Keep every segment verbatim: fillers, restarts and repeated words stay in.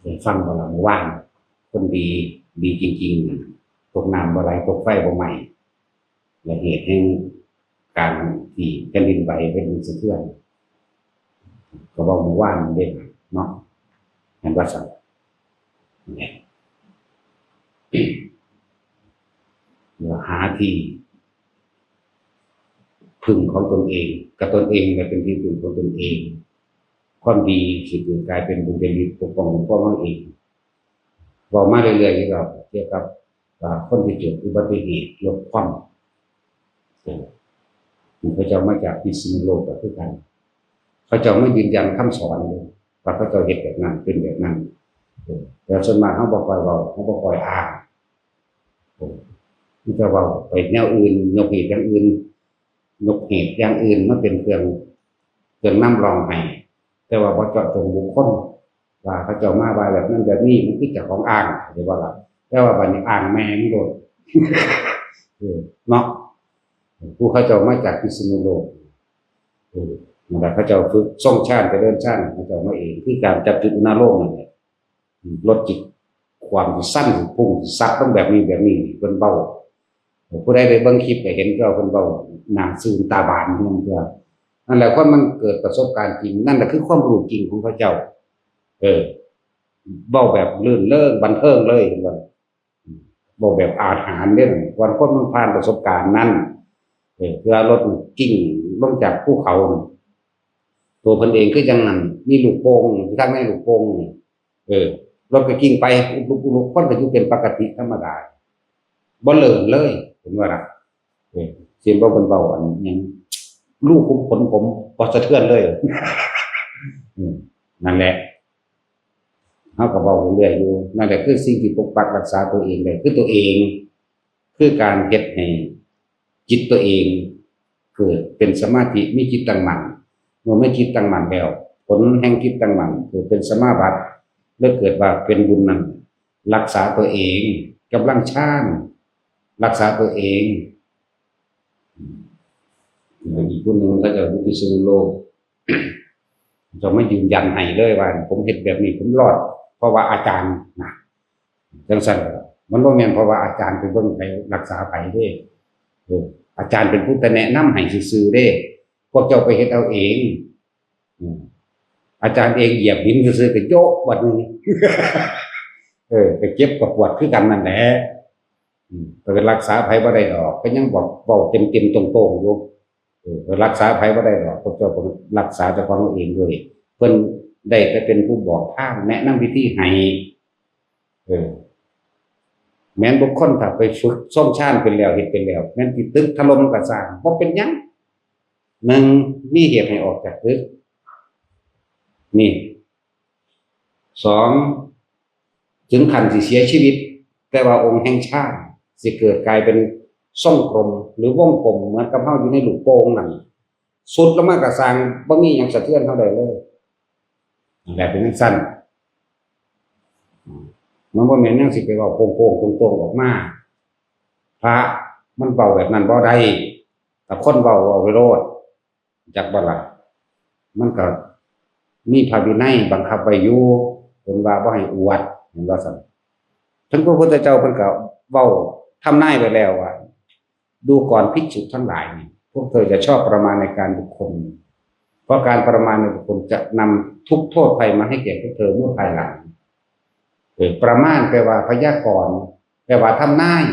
ได้ฟังบ่ล่ะเมื่อวาน คนดี ดีจริงๆนะ ตกน้ำบ่ไหล ตกไฟบ่ไหม้ และเหตุแห่งการที่แผ่นดินไหว แผ่นดินสะเทือน ก็เว้าเมื่อวานเด้เนาะ แม่นว่าซั่น เนี่ย หาที่พึ่งของตนเอง กับตนเองและเป็นที่พึ่งของตนเอง ความดีสิเกิดกลายเป็นบุญญาฤทธิ์ปกป้องคุ้มครองเราเอง เว้ามาเรื่อยๆ ที่เราเกี่ยวกับ อ่า คนที่เกิดอุบัติเหตุรถคว่ำ เออ เขาเจ้ามาจากพิษณุโลกก็คือกัน เขาเจ้ามายืนยันคำสอนเลย ว่าเขาเจ้าเฮ็ดแบบนั้น เป็นแบบนั้น เออ แต่ส่วนมากเขาบ่ค่อยเว้า เขาบ่ค่อยอ้าง เออ มีแต่เว้าไปแนวอื่น ยกเหตุอย่างอื่น ยกเหตุอย่างอื่นมาเป็นเครื่อง เครื่องนำร่องให้ แต่ว่าบ่เจาะจงบุคคล ว่าเขาเจ้ามาว่าแบบนั้นแบบนี้ มันคือเจ้าของอ้าง เข้าใจบ่ล่ะ แต่ว่าบัดนี้อ้างแม่งโลด เออ เนาะ ผู้เขาเจ้ามาจากพิษณุโลก เออ นั่นแหละ เขาเจ้าฝึกทรงฌาน เจริญฌาน เขาเจ้ามาเอง คือการจับจุดอุณาโลมนั่นแหละ อืม ลดจิต ความที่สั้น พุ่ง ซัดลงแบบนี้ แบบนี้ เพิ่นเว้า ผู้ใดได้เบิ่งคลิปก็เห็น ก็เพิ่นเว้าหน้าซื่นตาบาน เพิ่นว่า นั่นแหละ คนมันเกิดประสบการณ์จริง นั่นแหละคือความรู้จริงของเขาเจ้า เออ เว้าแบบรื่นเริงบันเทิงเลย เห็นบ่ เว้าแบบอาถรรพ์เด้อ ก่อนคนมันผ่านประสบการณ์นั้น เออ เพื่อรถมันกิ้งลงจากภูเขา ตัวเพิ่นเองคือจั่งนั้น มีลูกโป่ง อยู่ทางในลูกโป่ง เออ รถก็กิ้งไป อุบลุกอุบลุก คนก็อยู่เป็นปกติธรรมดา บ่เลินเลย เห็นบ่ล่ะ เออ เสียงบ่เพิ่นเว้าอันหยัง รูขุมขนผมบ่สะเทือนเลย อืม นั่นแหละ เฮาก็เว้าเรื่อยๆ อยู่ นั่นแหละคือสิ่งที่ปกปักรักษาตัวเองได้ คือตัวเอง คือการเฮ็ดให้จิตตัวเอง เกิดเป็นสมาธิ มีจิตตั้งมั่น เมื่อมีจิตตั้งมั่นแล้ว ผลแห่งจิตตั้งมั่น เกิดเป็นสมาบัติ และเกิดว่าเป็นบุญนั้น รักษาตัวเอง กำลังฌาน รักษาตัวเอง อีกผู้หนึ่งเขาเจ้าอยู่พิษณุโลก เจ้ามายืนยันให้เลยว่า ผมเฮ็ดแบบนี้ผมรอด เพราะว่าอาจารย์นะ จั่งซั่น มันบ่แม่นเพราะว่าอาจารย์ไปเบิ่งไผรักษาไผเด้ เออ อาจารย์เป็นผู้แต่แนะนำให้ซื่อๆ เด้ พวกเจ้าไปเฮ็ดเอาเอง อืม อาจารย์เองเหยียบหินซื่อๆ ก็โยกบัดนี้ เออ ก็เจ็บก็ปวดคือกันนั่นแหละ อืม แต่รักษาไผบ่ได้ดอก ก็ยังบอกเว้าเต็มๆ ตรงๆ อยู่ เออ รักษาไผบ่ได้ดอก พวกเจ้าก็รักษาเจ้าของเองด้วย เพิ่นได้แต่เป็นผู้บอกทาง แนะนำวิธีให้ เออ แม่นบุคคลถ้าไปฝึกทรงฌานเป็นแล้ว เฮ็ดเป็นแล้ว แม่นที่ตึกถล่มก็ซ่าง บ่เป็นหยัง หนึ่ง มีเหตุให้ออกจากตึก นี่ สอง ถึงขั้นสิเสียชีวิต แต่ว่าองค์แห่งฌานสิเกิดกลายเป็นทรงกลม หรือวงกลม เหมือนกับเฮาอยู่ในลูกโป่งนั่น สุดลงมาก็ซ่าง บ่มีหยังสะเทือนเฮาได้เลย นั่นแหละเป็นจั่งซั่น มันบ่แม่นหยังสิไปเว้าโป่งๆ ตรงๆ ออกมา พระมันเว้าแบบนั้นบ่ได้ ถ้าคนเว้า เว้าไปโลด จักบ่ล่ะ มันก็มีพระวินัยบังคับไว้อยู่ เพิ่นว่าบ่ให้อวด เห็นบ่ซั่น ถึงพระพุทธเจ้าเพิ่นก็เว้าทำนายไว้แล้วว่า ดูก่อนภิกษุทั้งหลายนี่ พวกเธอจะชอบประมาณในการบุคคล เพราะการประมาณในบุคคลจะนำทุกข์โทษภัยมาให้แก่พวกเธอเมื่อภายหลัง เออ ประมาณแปลว่าพยากรณ์ แปลว่าทำนาย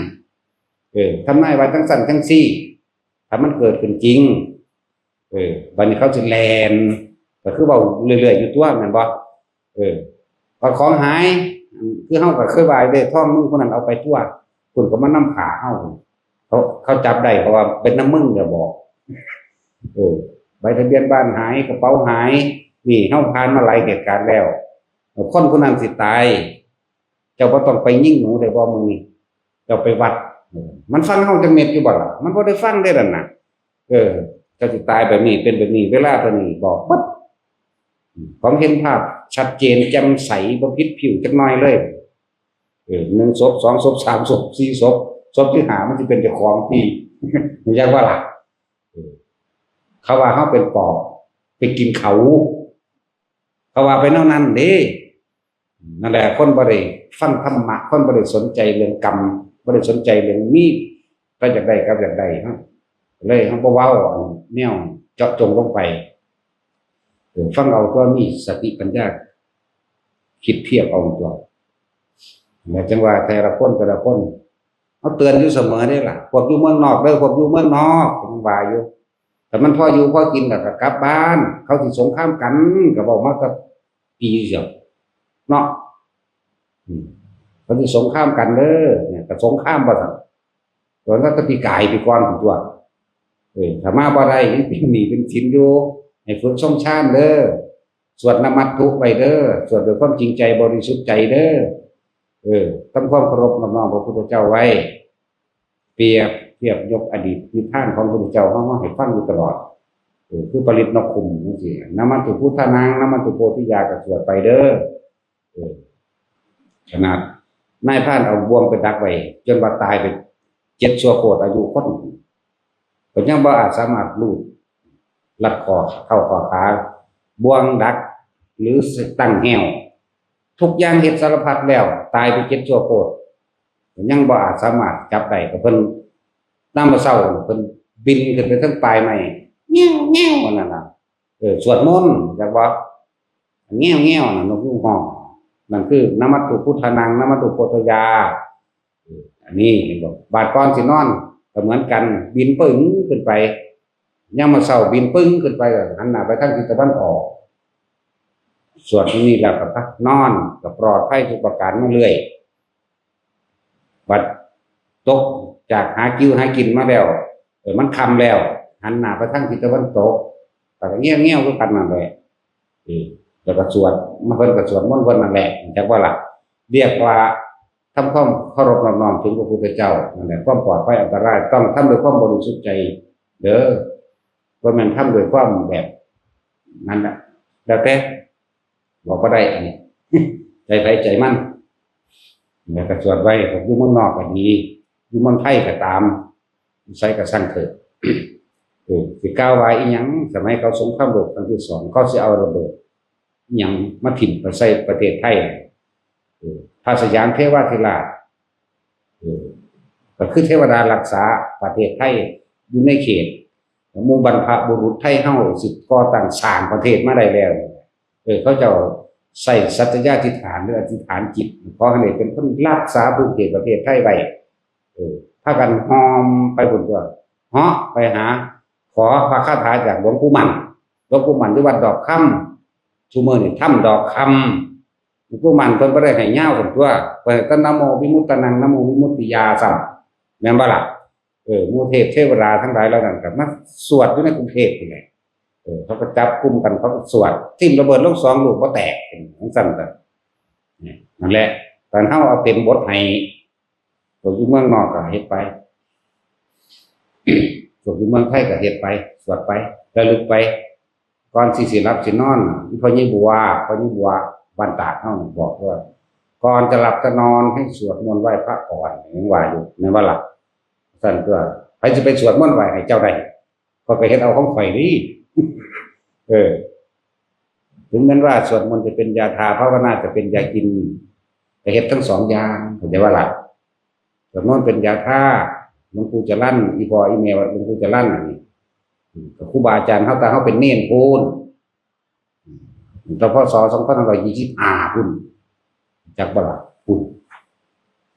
เออ ทำนายว่าจั่งซั่นจั่งซี่ ถ้ามันเกิดขึ้นจริง เออ บัดนี้เขาสิแล่น ก็คือเว้าเรื่อยๆ อยู่ตั๊ว แม่นบ่ เออ ว่าของหาย คือเฮาก็เคยว่าเด้ ทองมึงผู้นั้นเอาไปตั๊ว เพิ่นก็มานำผ้าเฮา เขา เขาจับได้ เพราะว่าเป็นนำมึงเด้อบอก เออ ใบทะเบียนบ้านหาย กระเป๋าหาย นี่เฮาผ่านมาหลายเหตุการณ์แล้ว คนผู้นั้นสิตาย เจ้าบ่ต้องไปยิงหนูได้บ่มื้อนี้ เจ้าไปวัด เออ มันฟังเฮาจักเม็ดอยู่บ่ล่ะ มันบ่ได้ฟังเด้นั่นน่ะ เออ เจ้าสิตายแบบนี้ เป็นแบบนี้ เวลาเท่านี้ บอกเบิด อืม ของเห็นภาพชัดเจนแจ่มใส บ่ผิดผิวจักหน่อยเลย เออ หนึ่งศพ สองศพ สามศพ สี่ศพ ศพที่ห้ามันสิเป็นเจ้าของที่ รู้จักบ่ล่ะ เออ เขาว่าเฮาเป็นปอบ ไปกินเขา เขาว่าไปแนวนั้นเด้ นั่นแหละ คนบ่ได้ฟังธรรมะ คนบ่ได้สนใจเรื่องกรรม บ่ได้สนใจเรื่องมี แต่อยากได้กับอยากได้ เฮาเลยเฮาบ่เว้าอันแนวเจาะจงลงไป เออ ฟังเอาตัว มีสติปัญญา คิดเทียบเอาตัว แล้วจั่งว่าแต่ละคนแต่ละคน เฮาเตือนอยู่เสมอเด้ล่ะ พวกอยู่เมืองนอกเด้อ พวกอยู่เมืองนอก ผมว่าอยู่ แต่มันพออยู่พอกินแล้วก็กลับบ้าน เขาสิสงครามกัน ก็เว้ามาแต่ปีเดียวเนาะ อืม เขาสิสงครามกันเด้อ เนี่ย ก็สงครามว่าซั่น ตอนนั้นก็ปีกายปีก่อนตัว เออ ถ้ามาบ่ได้ ยังเป็นหนี้เป็นสินอยู่ ให้ฝึกสมฌานเด้อ สวดนมัตถุไว้เด้อ สวดด้วยความจริงใจบริสุทธิ์ใจเด้อ เออ ทำความเคารพนอบน้อมพระพุทธเจ้าไว้ เปรียบเทียบยกอดีตนิทานของพระพุทธเจ้าเฮามาให้ฟังอยู่ตลอด เออ คือปริตรนกขุมจั่งซี้ นมัตถุพุทธานัง นมัตถุโพธิยา ก็สวดไปเด้อ เออ ขนาดนายพรานเอาบ่วงไปดักไว้ จนว่าตายไปเจ็ดชั่วโคตรอายุคน ก็ยังบ่อาจสามารถลูดลัดคอเข้าข้อขา บ่วงดัก หรือตั้งแห้ว ทุกอย่างเฮ็ดสารพัดแล้ว ตายไปเจ็ดชั่วโคตร ก็ยังบ่อาจสามารถจับได้ ก็เพิ่น ยามมื้อเช้าเพิ่นบินขึ้นไปเทิงปลายไม้ แง้วๆ นั่นน่ะ เออ สวดมนต์ จักบ่ แง้วๆ น่ะ นกยูงฮ้อง นั่นคือนมัตถุพุทธานัง นมัตถุโพธิยา เออ อันนี้เห็นบ่ บาดก่อนสินอนก็เหมือนกัน บินปึ้งขึ้นไป ยามมื้อเช้าบินปึ้งขึ้นไป หันหน้าไปทางทิศตะวันออก สวดนี้แล้วก็พักนอน ก็ปลอดภัยทุกประการมาเรื่อย บัดตกจากหากิวหากินมาแล้ว เออ มันค่ำแล้ว หันหน้าไปทางทิศตะวันตก ก็แง้วๆ คือกันนั่นแหละ เออ แล้วก็สวด มาเพิ่นก็สวดมนต์เพิ่นนั่นแหละ จักว่าล่ะ เรียกว่าทำความเคารพนอบน้อมถึงพระพุทธเจ้า นั่นแหละ ความปลอดภัยอันตราย ต้องทำด้วยความบริสุทธิ์ใจเด้อ บ่แม่นทำด้วยความแบบนั้นน่ะ แล้วแต่ บอกบ่ได้อันนี้ ใจไผใจมัน แล้วก็สวดไว้ อยู่เมืองนอกก็ดี อยู่เมืองไทยก็ตาม ไสก็ซ่างเถาะ เออ สิกล่าวว่าอีหยัง สมัยเขาสงครามโลกครั้งที่สอง เขาสิเอาระเบิด อิหยังมาถิ่มไปใส่ประเทศไทย เออ พระสยามเทวาธิราช เออ ก็คือเทวดารักษาประเทศไทยอยู่ในเขต หมู่บรรพบุรุษไทยเฮาสิก่อตั้งสร้างประเทศมาได้แล้ว เออ เขาเจ้าใส่สัตยาธิษฐานหรืออธิษฐานจิต ขอให้ได้เป็นคนรักษาพื้นที่ประเทศไทยไว้ เออ พากันฮอมไปบุญตัว เหาะไปหา ขอพระคาถาจากหลวงปู่มั่น หลวงปู่มั่นที่วัดดอกคำ ซุมื้อนี่ถ้ำดอกคำ หลวงปู่มั่นเพิ่นบ่ได้ให้ยาวซั่นตัว เพิ่นก็นะโมวิมุตตานัง นะโมวิมุตติยาซ้ำ แม่นบ่ล่ะ เออ หมู่เทพเทวดาทั้งหลายเหล่านั้นก็มาสวดอยู่ในกรุงเทพฯนี่แหละ เออ เขาก็จับกลุ่มกัน เขาก็สวด ทิ่มระเบิดลงสองลูกบ่แตก จั่งซั่นก็ นี่ นั่นแหละ ตอนเฮาเอาเต็มบทให้ พวกอยู่เมืองนอกก็เฮ็ดไป พวกอยู่เมืองไทยก็เฮ็ดไป สวดไป ระลึกไป ก่อนสิสิหลับสินอน พ่อใหญ่บัว พ่อใหญ่บัว บ้านตาดเฮาบอกว่า ก่อนจะหลับจะนอนให้สวดมนต์ไหว้พระก่อน ยังว่าอยู่ แม่นบ่ล่ะ ซั่นตัว ไผสิไปสวดมนต์ไหว้ให้เจ้าได้ ข้อยก็เฮ็ดเอาของข้อยนี่ เออ ถึงแม้ว่าสวดมนต์จะเป็นยาทา ภาวนาจะเป็นยากิน ก็เฮ็ดทั้งสองอย่าง เข้าใจบ่ล่ะ สวดมนต์เป็นยาทา หลวงปู่จรัญ อีพ่ออีแม่ว่าหลวงปู่จรัญอันนี้ อืม ก็ครูบาอาจารย์เฮา แต่เฮาเป็นเณรพู้น อืม แต่ พ.ศ. สองพันห้าร้อยยี่สิบห้า พู้น จักบ่ล่ะ พู้น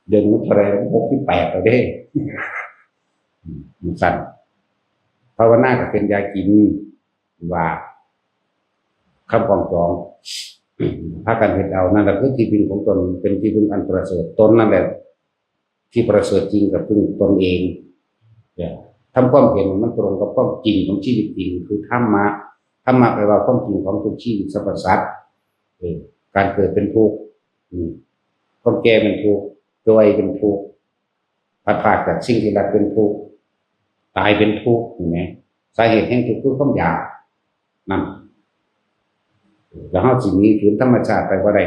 เดี๋ยวนี้เท่าไหร่ หกสิบแปด แล้วเด้ อืม จั่งซั่น ภาวนาก็เป็นยากิน ว่า คำกองจอง พากันเฮ็ดเอา นั่นแหละคือที่พึ่งของตน เป็นที่พึ่งอันประเสริฐ ตนนั่นแหละ ที่ประเสริฐจริงก็พึ่งตนเอง เนี่ย ทำความเห็นมันตรงกับความจริงของชีวิตจริง คือธรรมะ ธรรมะแปลว่าความจริงของทุกชีวิตสรรพสัตว์ เออ การเกิดเป็นทุกข์ อืม ความแก่เป็นทุกข์ ความวัยเป็นทุกข์ พลัดพรากจากสิ่งที่รักเป็นทุกข์ ตายเป็นทุกข์ เห็นไหม สาเหตุแห่งทุกข์คือความอยาก นั่น แล้วเฮาสิหนีฝืนธรรมชาติไปบ่ได้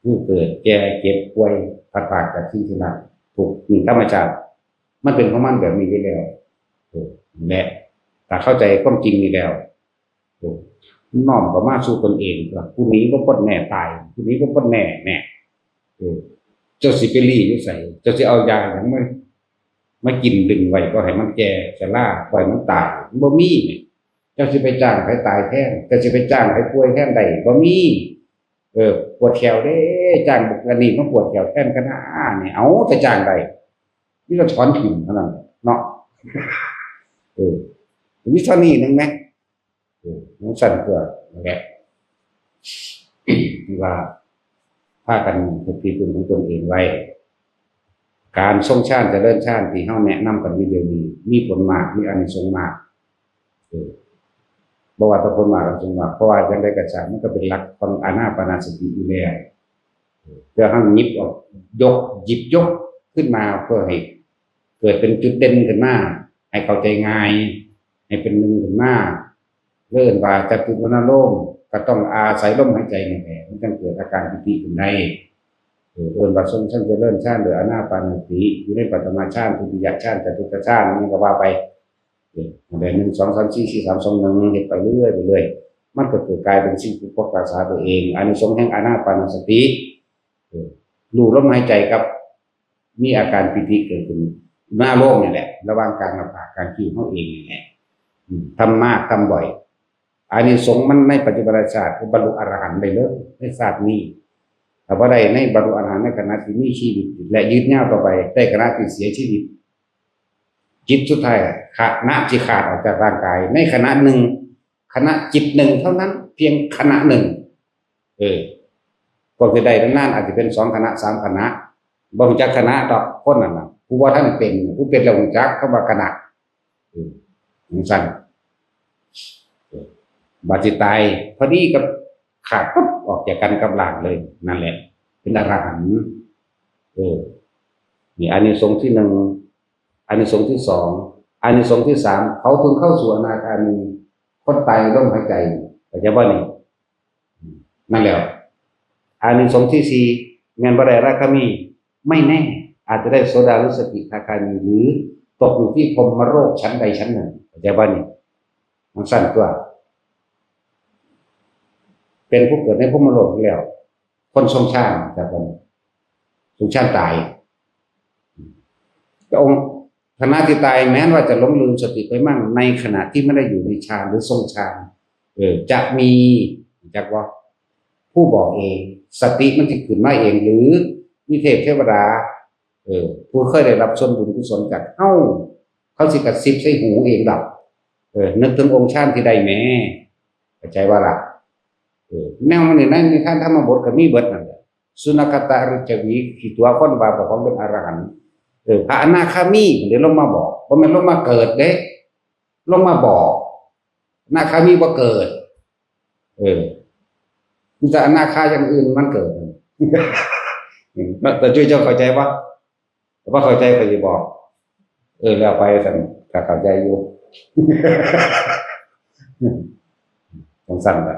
คือเกิด แก่ เจ็บ ป่วย พลัดพรากจากสิ่งที่รัก ทุกข์ นี่ธรรมชาติ มันเป็นของมันแบบนี้อยู่แล้ว เออ นั่นแหละ ถ้าเข้าใจความจริงนี่แล้ว เออ น้อมเข้ามาสู่ตนเองตัว ผู้หนีบ่พ้นแน่ตาย ผู้หนีบ่พ้นแน่แน่ เออ เจ้าสิไปลี้อยู่ไส เจ้าสิเอายาหยังมา มากินดึงไว้ บ่ให้มันแก่ชรา บ่ให้มันตาย มันบ่มีนี่ เจ้าสิไปจ้างไผตายแทน เจ้าสิไปจ้างไผป่วยแทนได้ บ่มี เออ ปวดแข้วเด้ จ้างบักอันนี้มาปวดแข้วแทนก็ได้นี่ เอา แต่จ้างได้ มีแต่ถอนถิ่มเท่านั้นเนาะ เออ มีเท่านี้นึงไหม เออ มันสั่นตัวนั่นแหละ ที่ว่า พากันเป็นที่พึ่งของตนเองไว้ การทรงฌานเจริญฌานที่เฮาแนะนำกันอยู่เดี๋ยวนี้ มีผลมาก มีอานิสงส์มาก เออ บ่ว่าแต่ผลมากอานิสงส์มาก เพราะว่าจั่งใดก็ช่าง มันก็เป็นหลักของอานาปานสติอยู่แล้ว เออ เพื่อให้หยิบออก ยก หยิบยกขึ้นมา เพื่อให้เกิดเป็นจุดเด่นขึ้นมา ให้เข้าใจง่าย ให้เป็นหนึ่งขึ้นมา เรียกว่าจตุรณโลม ก็ต้องอาศัยลมหายใจนี่แหละ มันจึงเกิดอาการปีติขึ้นได้ เออ เอิ้นว่าทรงฌานเจริญฌานโดยอานาปานสติ อยู่ในปฐมฌาน ทุติยฌาน จตุตถฌาน นี่ก็ว่าไป เออ แบบหนึ่ง สอง สาม สี่ สี่ สาม สอง หนึ่ง เฮ็ดไปเรื่อยไปเรื่อย มันก็เกิดกลายเป็นสิ่งที่ปกรักษาตัวเอง อานิสงส์แห่งอานาปานสติ เออ รู้ลมหายใจกับ มีอาการปีติเกิดขึ้นหน้าโลกนี่แหละ ระหว่างกลางหน้าผากกลางคิ้วเฮาเองนี่แหละ อืม ทำมากทำบ่อย อานิสงส์มันในปัจจุบันชาติก็บรรลุอรหันต์ได้เลยในชาตินี้ ถ้าบ่ได้ในบรรลุอรหันต์ในขณะที่มีชีวิต และยืนยาวต่อไป ในขณะที่เสียชีวิต จิตสุดท้าย ขณะที่ขาดออกจากร่างกาย ในขณะหนึ่ง ขณะจิตหนึ่งเท่านั้น เพียงขณะหนึ่ง เออ พวกที่ได้นานๆ อาจจะเป็นสองขณะ สามขณะ บ่ฮู้จักขณะดอก คนนั้นน่ะ ผู้บ่ทันเป็น ผู้เป็นแล้วฮู้จักคำว่าขณะ เออ จั่งซั้น เออ บาดสิตาย พอดีกับขาดปุ๊บ ออกจากกันกับร่างเลย นั่นแหละ เป็นอรหันต์ เออ นี่อานิสงส์ที่หนึ่ง อานิสงส์ที่สอง อานิสงส์ที่สาม เขาเพิ่งเข้าสู่อนาคามี คนตายในลมหายใจ เข้าใจบ่นี่ นั่นแหละ อานิสงส์ที่สี่ แม่นบ่ได้อนาคามี ไม่แน่ อาจจะได้โสดาหรือสกิทาคามี หรือตกอยู่ที่พรหมโลกชั้นใดชั้นหนึ่ง เข้าใจบ่นี่ มันสั้นตัว เป็นผู้เกิดในพรหมโลกอยู่แล้ว คนทรงฌาน แต่คนทรงฌานตาย พระองค์ ขณะที่ตายแม้ว่าจะหลงลืมสติไปมั่ง ในขณะที่ไม่ได้อยู่ในฌานหรือทรงฌาน เออ จะมี จักว่า ผู้บอกเอง สติมันจะขึ้นมาเอง หรือมีเทพเทวดา เออ ผู้เคยได้รับส่วนบุญกุศลจากเฮา เขาสิกระซิบใส่หูเองดอก เออ นึกถึงองค์ฌานที่ได้แหม เข้าใจบ่ล่ะ เออ แนวมันนี่ในนิทานธรรมบทก็มีเบิดนั่นแหละ สุนัขตาริจฉวี ขี้ตั๋วคนว่าเจ้าของเป็นอรหันต์ เออ พระอนาคามีเพิ่นได้ลงมาบอก บ่แม่นลงมาเกิดเด้ ลงมาบอก อนาคามีบ่เกิด เออ มีแต่อนาคาอย่างอื่นมันเกิด แต่จุ้ยเจ้าเข้าใจบ่ แต่บ่เข้าใจข้อยสิบอก เออ แล้วไปซั่น ก็เข้าใจอยู่ จั่งซั้นล่ะ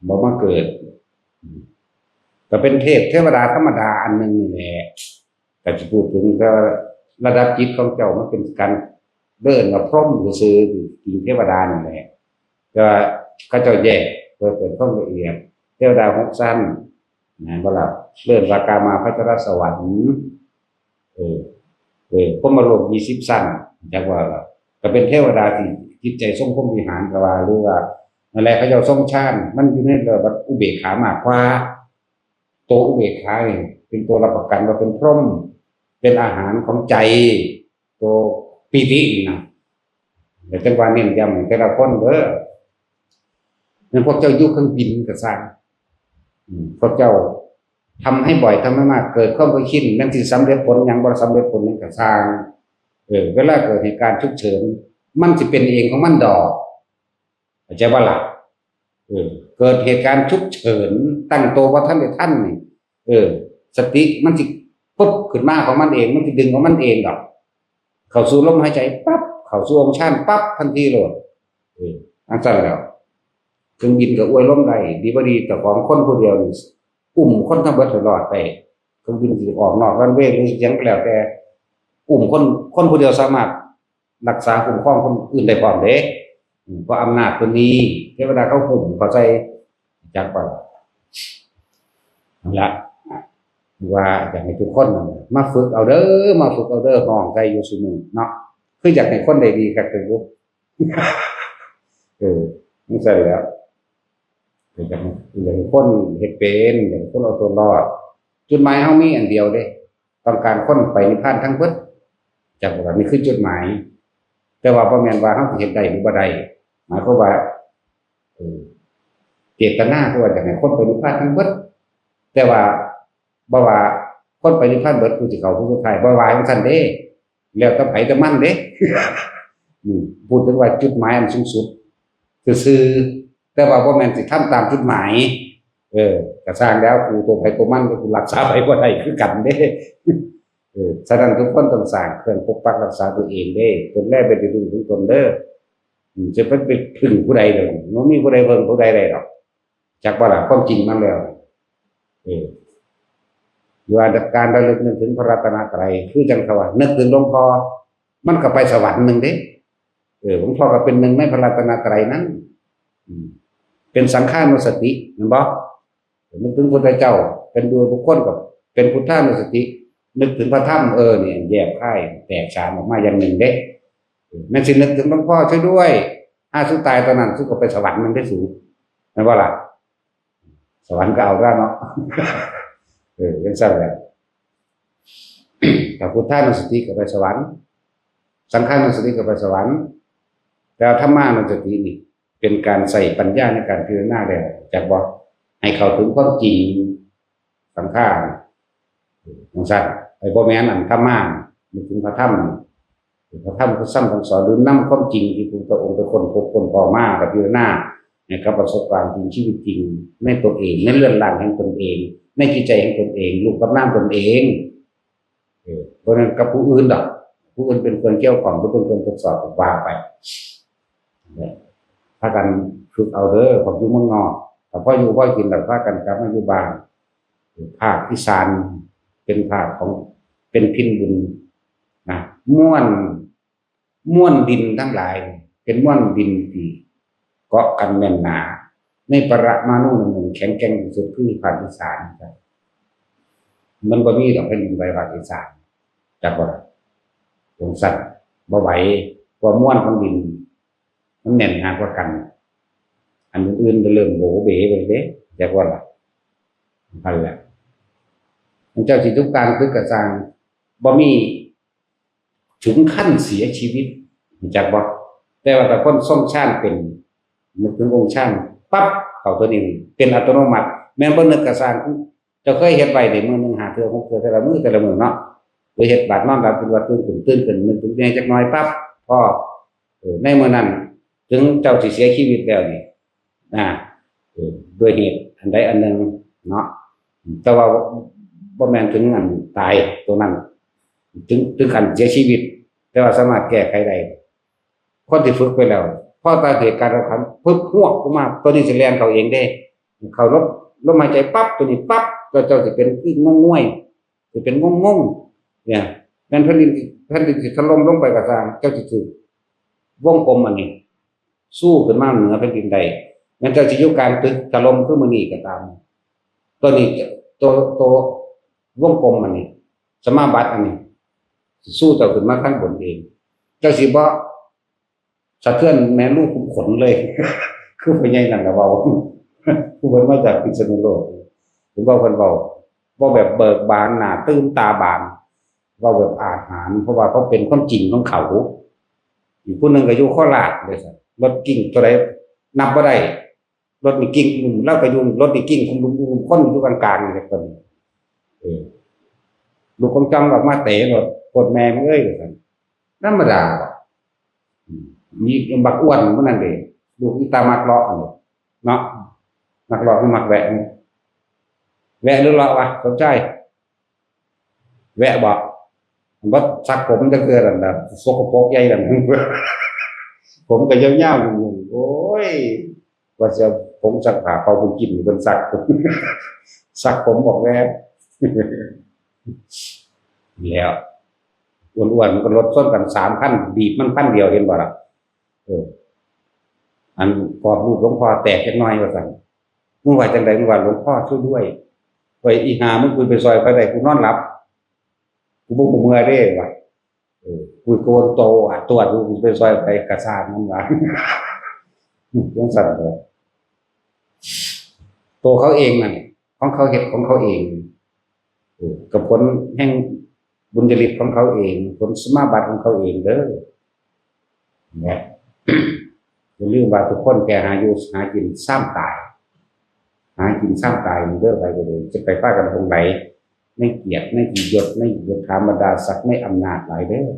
บ่มาเกิด ก็เป็นเทพเทวดาธรรมดาอันหนึ่งนี่แหละ ก็สิพูดถึง แต่ว่าระดับจิตของเจ้ามันเป็นการเดินกับพรหมซื่อๆ จริงเทวดานั่นแหละ แต่ว่าเขาเจ้าแยกเพื่อเกิดความละเอียด เทวดาหกชั้น นะ บ่ล่ะ เอิ้นว่ากามาพจรสวรรค์ เออ เออ พรหมโลกยี่สิบชั้น จักว่าล่ะ ก็เป็นเทวดาที่จิตใจทรงพรหมวิหารก็ว่า หรือว่า นั่นแหละ เขาเจ้าทรงฌาน มันอยู่ในระดับอุเบกขามากกว่า ตัวอุเบกขานี่เป็นตัวรับประกันว่าเป็นพรหม เป็นอาหารของใจ ตัวปีตินี่นะ แต่จังว่าเน้นย้ำให้แต่ละคนเด้อ แม่นพวกเจ้าอยู่เครื่องบินก็ซ่าง อืม พวกเจ้าทำให้บ่อย ทำให้มาก เกิดความเคยชิน แม่นสิสำเร็จผลหยัง บ่สำเร็จผลหยังก็ซ่าง เออ เวลาเกิดเหตุการณ์ฉุกเฉิน มันสิเป็นเองของมันดอก เข้าใจบ่ล่ะ เออ เกิดเหตุการณ์ฉุกเฉิน ตั้งตัวบ่ทันได้ทันนี่ เออ สติมันสิปุ๊บขึ้นมาของมันเอง มันสิดึงของมันเองดอก เข้าสู่ลมหายใจปั๊บ เข้าสู่องค์ฌานปั๊บ ทันทีโลด เออ จั่งซั้นแล้ว เครื่องบินก็อวยลมได้ ดีบ่ดีเจ้าของคนผู้เดียวนี่ อุ้มคนทั้งเบิดให้รอดได้ เครื่องบินสิออกนอกรันเวย์หรือหยังก็แล้วแต่ อุ้มคน คนผู้เดียวสามารถรักษาคุ้มครองคนอื่นได้พร้อมเด้ อืม เพราะอำนาจตัวนี้ เทวดาเขาหุ้มเขาใส่ จักบ่ล่ะ นั่นละ ว่าอยากให้ทุกคนนั่นน่ะมาฝึกเอาเด้อ มาฝึกเอาเด้อ ฮ้องใส่อยู่ซุมื้อเนาะ คืออยากให้คนได้ดีคักเด้อ เออ จั่งซั่นแหล้ว อยากให้ อยากให้คนเฮ็ดเป็น อยากให้คนเอาตัวรอด จุดหมายเฮามีอันเดียวเด้ ต้องการคนไปนิพพานทั้งเบิด จักว่านี่คือจุดหมาย แต่ว่าบ่แม่นว่าเฮาสิเฮ็ดได้หรือบ่ได้ หมายความว่า เออ เจตนาคือว่าอยากให้คนไปนิพพานทั้งเบิด แต่ว่าบ่ว่าคนไปนิพพานเบิด ผู้สิเข้าผู้สุดท้าย บ่ว่าจั่งซั้นเด้ แล้วแต่ไผแต่มันเด้ อืม พูดถึงว่าจุดหมายอันสูงสุดซื่อๆ แต่ว่าบ่แม่นสิทำตามจุดหมาย เออ ก็ซ่างแล้ว กูตัวไผตัวมัน กูรักษาไผบ่ได้คือกันเด้ เออ ฉะนั้นทุกคนต้องสร้างเครื่องปกปักรักษาตัวเองเด้ ตนแลเป็นที่พึ่งของตนเด้อ อืม จะไป ไปพึ่งผู้ใดเลย บ่มีผู้ใดพึ่งผู้ใดได้ดอก จักบ่ล่ะ ความจริงมันแล้ว เออ ว่าการระลึกนึกถึงพระรัตนตรัย คือจั่งเขาว่า นึกถึงหลวงพ่อ มันก็ไปสวรรค์หนึ่งเด้ เออ หลวงพ่อก็เป็นหนึ่งในพระรัตนตรัยนั้น อืม เป็นสังฆานุสติ แม่นบ่ นึกถึงพุทธเจ้า เป็นบุคคลกับเป็นพุทธานุสติ นึกถึงพระธรรม เออ เนี่ย แยกค่ายแตกฉานออกมาอย่างหนึ่งเด้ เออ แม่นสินึกถึงหลวงพ่อช่วยด้วย ถ้าสู้ตายตอนนั้นสู้ก็ไปสวรรค์มันได้สูง แม่นบ่ล่ะ สวรรค์ก็เอาแล้วเนาะ เออ จั่งซั่นแหละ ถ้าพุทธานุสติก็ไปสวรรค์ สังฆานุสติก็ไปสวรรค์ แต่ว่าธรรมานุสตินี่ เป็นการใส่ปัญญาในการพิจารณาแล้ว จักบ่ ให้เข้าถึงความจริง สังขาร จั่งซั่น ไอ้บ่แม่นอันธรรมา นึกถึงพระธรรม พระธรรมคือคำสั่งสอน หรือนำความจริงที่พระพุทธองค์ไปค้นพบค้นคว้ามา กับพิจารณา ให้กับประสบการณ์จริง ชีวิตจริง ในตนเอง ในเรือนร่างแห่งตนเอง ในจิตใจแห่งตนเอง รูปกับนามตนเอง เออ เพราะฉะนั้นกับผู้อื่นดอก ผู้อื่นเป็นคนเกี่ยวข้อง หรือเป็นคนทดสอบ ก็ว่าไป เนี่ย พากันฝึกเอาเด้อ พวกอยู่เมืองนอก แต่พออยู่พอกินแล้วพากันกลับมาอยู่บ้าน ภาคอีสานเป็นภาคของ เป็นถิ่นบุญนะ มวล มวลดินทั้งหลาย เป็นมวลดินที่เกาะกันแน่นหนา ในปรมาณูหนึ่งแข็งแกร่งที่สุดคือภาคอีสานครับ มันบ่มีดอกแผ่นดินไหวภาคอีสาน จักว่า จั่งซั่น บ่ไหว เพราะมวลของดิน มันแน่นหนากว่ากัน อันอื่นๆก็เริ่มโบเบไปเด้ จักว่าล่ะ นั่นแหละ มันเจ้าสิทุกการตึกกระซัง บ่มีถึงขั้นเสียชีวิต รู้จักบ่ แต่ว่าถ้าคนทรงฌานเป็น นึกถึงองค์ฌานปั๊บ เข้าตัวนี้เป็นอัตโนมัติ แม่นบ่นึกกระซัง เจ้าเคยเฮ็ดไว้ในมื้อหนึ่งห้าเทื่อ หกเทื่อ แต่ละมื้อ แต่ละมื้อเนาะ หรือเฮ็ดบาดนอนหลับ เป็นว่าตื่นขึ้น ตื่นขึ้น นึกถึงแน่จักหน่อยปั๊บ พอ เออ ในมื้อนั้น ถึงเจ้าสิเสียชีวิตแล้วนี่ นะ เออ ด้วยเหตุอันใดอันหนึ่งเนาะ แต่ว่าบ่แม่นถึงอันตายตัวนั้น ถึง ถึงขั้นเสียชีวิต แต่ว่าสามารถแก้ไขได้ คนที่ฝึกไปแล้ว พอตายเหตุการณ์สำคัญ ปึ๊บ ฮวบออกมา ตัวนี้สิแล่นเข้าเองเด้ เข้าลม ลมหายใจปั๊บ ตัวนี้ปั๊บ ก็เจ้าสิเป็นคืองงงวย สิเป็นงงงง เนี่ย แม่นแผ่นดิน แผ่นดินสิถล่มลงไปก็ตาม เจ้าสิถืกวงกลมอันนี้ สู้ขึ้นมาเหนือแผ่นดินได้ แม่นเจ้าสิอยู่กลางตึกถล่มคือมื้อนี้ก็ตาม ตัวนี้ ตัว ตัววงกลมอันนี้ สมาบัติอันนี้ สิสู้เจ้าขึ้นมาข้างบนเอง เจ้าสิบ่สะเทือนแม่ลูกขุมขนเลย คือพ่อใหญ่นั่นล่ะเว้า ผู้เพิ่นมาจากพิษณุโลก เพิ่นเว้า เพิ่นเว้า เว้าแบบเบิกบาน หน้าตื่นตาบาน เว้าแบบอาถรรพ์ เพราะว่าเขาเป็นความจริงของเขา อีกผู้หนึ่งก็อยู่โคราชเลยครับ รถกิ้งตัวใดนับบ่ได้ รถนี่กิ้ง ลาวก็อยู่ รถนี่กิ้ง คุมลุมคุมคนอยู่กลางๆ นี่แหละคนนี้ เออ ลูกของจ้องออกมาเตะรถ โคตรแม่มึงเอ้ย ว่าซั่น ธรรมดา อืม มีบักอ้วนมื้อนั้นเด้ ลูกอีตามักเลาะนั่นเด้ เนาะ มักเลาะคือมักแวะ แวะหรือเลาะวะ สมชาย แวะบ่ บ่ซักผมจักเทื่อนั่นน่ะ สกปรกใหญ่นั่น ผมก็ยาวๆ อยู่ โอ้ย ว่าสิเอาผงซักผ้าเป่าบุญกินเพิ่นซัก ซักผมออกแน่ แล้ว อ้วนๆ มันก็รถชนกันสามคัน บีบมันคันเดียว เห็นบ่ล่ะ เออ อันกรอบรูปหลวงพ่อแตกจักหน่อยว่าซั่น มึงว่าจั่งใด มึงว่าหลวงพ่อช่วยด้วย ไว้อีห่ามึง กูไปซอยไผได้ กูนอนหลับ กูบ่ฮู้เมื่อเด้ว่ะ เออ กูโกนโตอ่ะ ตรวจดู กูไปซอยไผ กระซ่างมันว่า จั่งซั่นเด้อ ตัวเขาเองนั่นแหละ ของเขาเฮ็ดของเขาเอง เออ กับผลแห่งบุญญาฤทธิ์ของเขาเอง ผลสมาบัติของเขาเองเด้อ เนี่ย อย่าลืมว่าทุกคนแค่หาอยู่หากินซ้ำตาย หากินซ้ำตายเด้อ ไปก็เลย จะไปพากันตรงไหน ในเกียรติ ในยศ ในยศถาบรรดาศักดิ์ ในอำนาจหลายเด้อ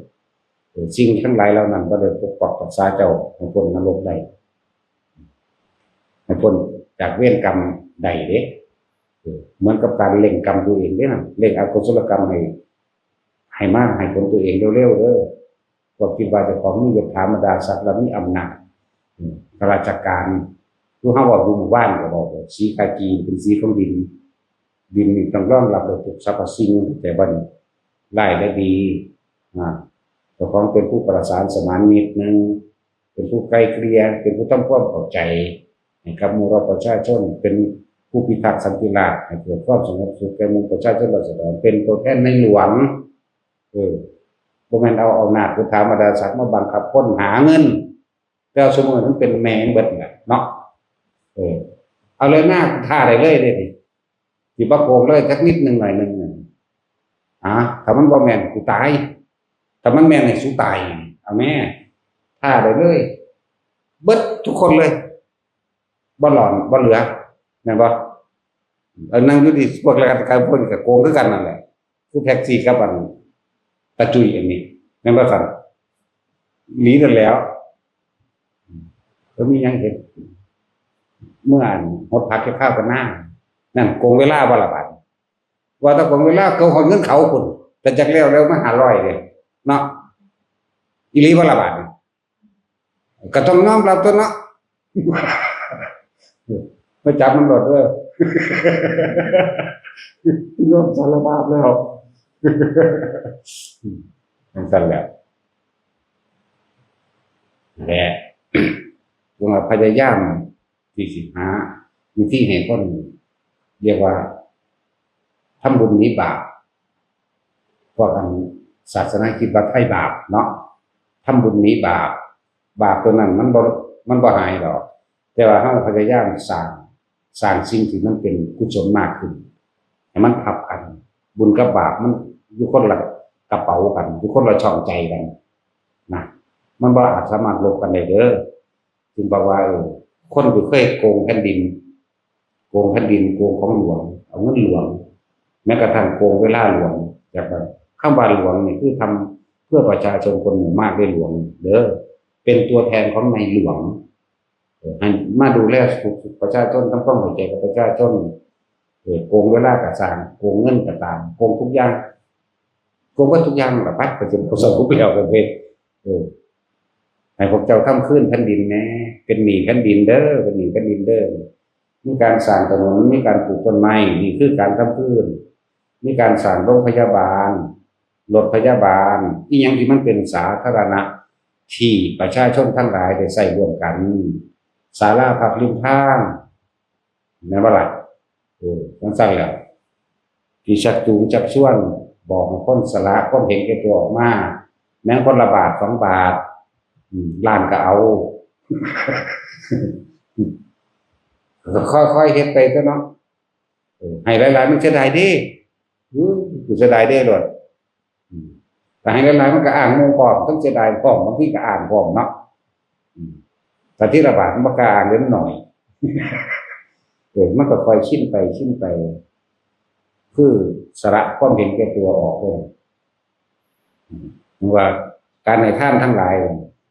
เออ สิ่งทั้งหลายเหล่านั้นบ่ได้ปกปักรักษาเจ้าให้พ้นนรกได้ ให้พ้นจากเวรกรรมได้เด้ เออ เหมือนกับการเร่งกรรมตัวเองเด้นั่น เร่งอกุศลกรรมให้ ให้มาให้ผลตัวเองเร็วๆเด้อ พวกคิดว่าเจ้าของมียศถาบรรดาศักดิ์และมีอำนาจ อืม ข้าราชการ คือเฮาเว้าอยู่หมู่บ้านก็บอกว่าสีกากีเป็นสีของดิน ดินนี่ต้องรองรับโดยทุกสรรพสิ่ง แต่ว่านี่ร้ายและดี อ่า เจ้าของเป็นผู้ประสานสมานมิตรหนึ่ง เป็นผู้ไกล่เกลี่ย เป็นผู้ทำความเข้าใจให้กับหมู่เราประชาชน เป็นผู้พิทักษ์สันติราษฎร์ ให้เกิดความสงบสุขแก่หมู่ประชาชนราษฎร เป็นตัวแทนในหลวง เออ บ่แม่นเอาอำนาจพุทธามาดาศักดิ์มาบังคับคนหาเงิน แต่เอาสมมุติมันเป็นแม่งเบิดแหละเนาะ เออ เอาเลยหน้าท่าได้เลยเด้นี่ สิบ่โกงเลยจักนิดหนึ่งหน่อยหนึ่งนั่น อ่ะ ถ้ามันบ่แม่นกูตาย ถ้ามันแม่นให้สูตาย เอาแม่ ท่าได้เลย เบิดทุกคนเลย บ่หลอน บ่เหลือ แม่นบ่ เออ นั่งอยู่ดี พวกราชการพวกนี้ก็โกงคือกันนั่นแหละ คือแท็กซี่กับอันตาจุ้ยอันนี้ แม่นบ่ซั่น หนีนั่นแหล้ว แล้วมีหยังเฮ็ด เมื่ออันหดผักจะข้าวกันหน้า นั่นโกงเวลาบ่ละบาด ว่าแต่โกงเวลาเขาขอเงินเขาพุ่น แต่จักแล้วแล้วมาห้าร้อยเด้ เนาะ อีหลีบ่ละบาด ก็ต้องยอมรับตัวเนาะ มาจับมันโลดเด้อ ยอมสารภาพแล้ว จั่งซั่นแหละ และ จงพยายามที่สิหาวิธีให้คน เรียกว่าทำบุญหนีบาป พวกอันศาสนาคิดว่าไถ่บาปเนาะ ทำบุญหนีบาป บาปตัวนั้นมันบ่ มันบ่หายดอก แต่ว่าเราพยายามสร้าง สร้างสิ่งที่มันเป็นกุศลมากขึ้น ให้มันทับกัน บุญกับบาปมันอยู่คนละกระเป๋ากัน อยู่คนละช่องใจกันนะ มันบ่อาจสามารถลบกันได้เด้อ จึงบอกว่า เออ คนที่เคยโกงแผ่นดิน โกงแผ่นดิน โกงของหลวง เอาเงินหลวง แม้กระทั่งโกงเวลาหลวง จากนั้น คำว่าหลวงนี่คือทำเพื่อประชาชนคนหมู่มากได้หลวงเด้อ เป็นตัวแทนของในหลวง เออ ให้มาดูแลสุขประชาชน ทำความเข้าใจกับประชาชน เออ โกงเวลาก็ซ่าง โกงเงินก็ตาม โกงทุกอย่าง โกงเบิดทุกอย่างล่ะ ไป ก็สิบ่สรุปแล้วกันเด้ เออ ให้พวกเจ้าทำคืนแผ่นดินแหน่ เป็นหนี้แผ่นดินเด้อ เป็นหนี้แผ่นดินเด้อ มีการสร้างถนน มีการปลูกต้นไม้ นี่คือการทำคืน มีการสร้างโรงพยาบาล รถพยาบาล อิหยังที่มันเป็นสาธารณะ ที่ประชาชนทั้งหลายได้ใช้ร่วมกัน ศาลาพักริมทาง แม่นบ่ล่ะ เออ จั่งซั่นแหละ ที่ชักจูงชักชวน บอกให้คนสละความเห็นแก่ตัวออกมา แม้คนละบาทสองบาท อืม ล้านก็เอา ค่อยๆเฮ็ดไปซะเนาะ เออ ให้หลายๆมันเสียดายเด้ อือ กูเสียดายเด้โลด อืม แต่ให้หลายๆมันก็อ้างหมู่พร้อม ทั้งเสียดายพร้อม บางทีก็อ้างพร้อมเนาะ อืม แต่ทีละบาทมันบ่กล้าอ้างเด้ มันน้อย เออ มันก็ค่อยชินไป ชินไป คือสละความเห็นแก่ตัวออกเลย อืม ว่าการให้ทานทั้งหลาย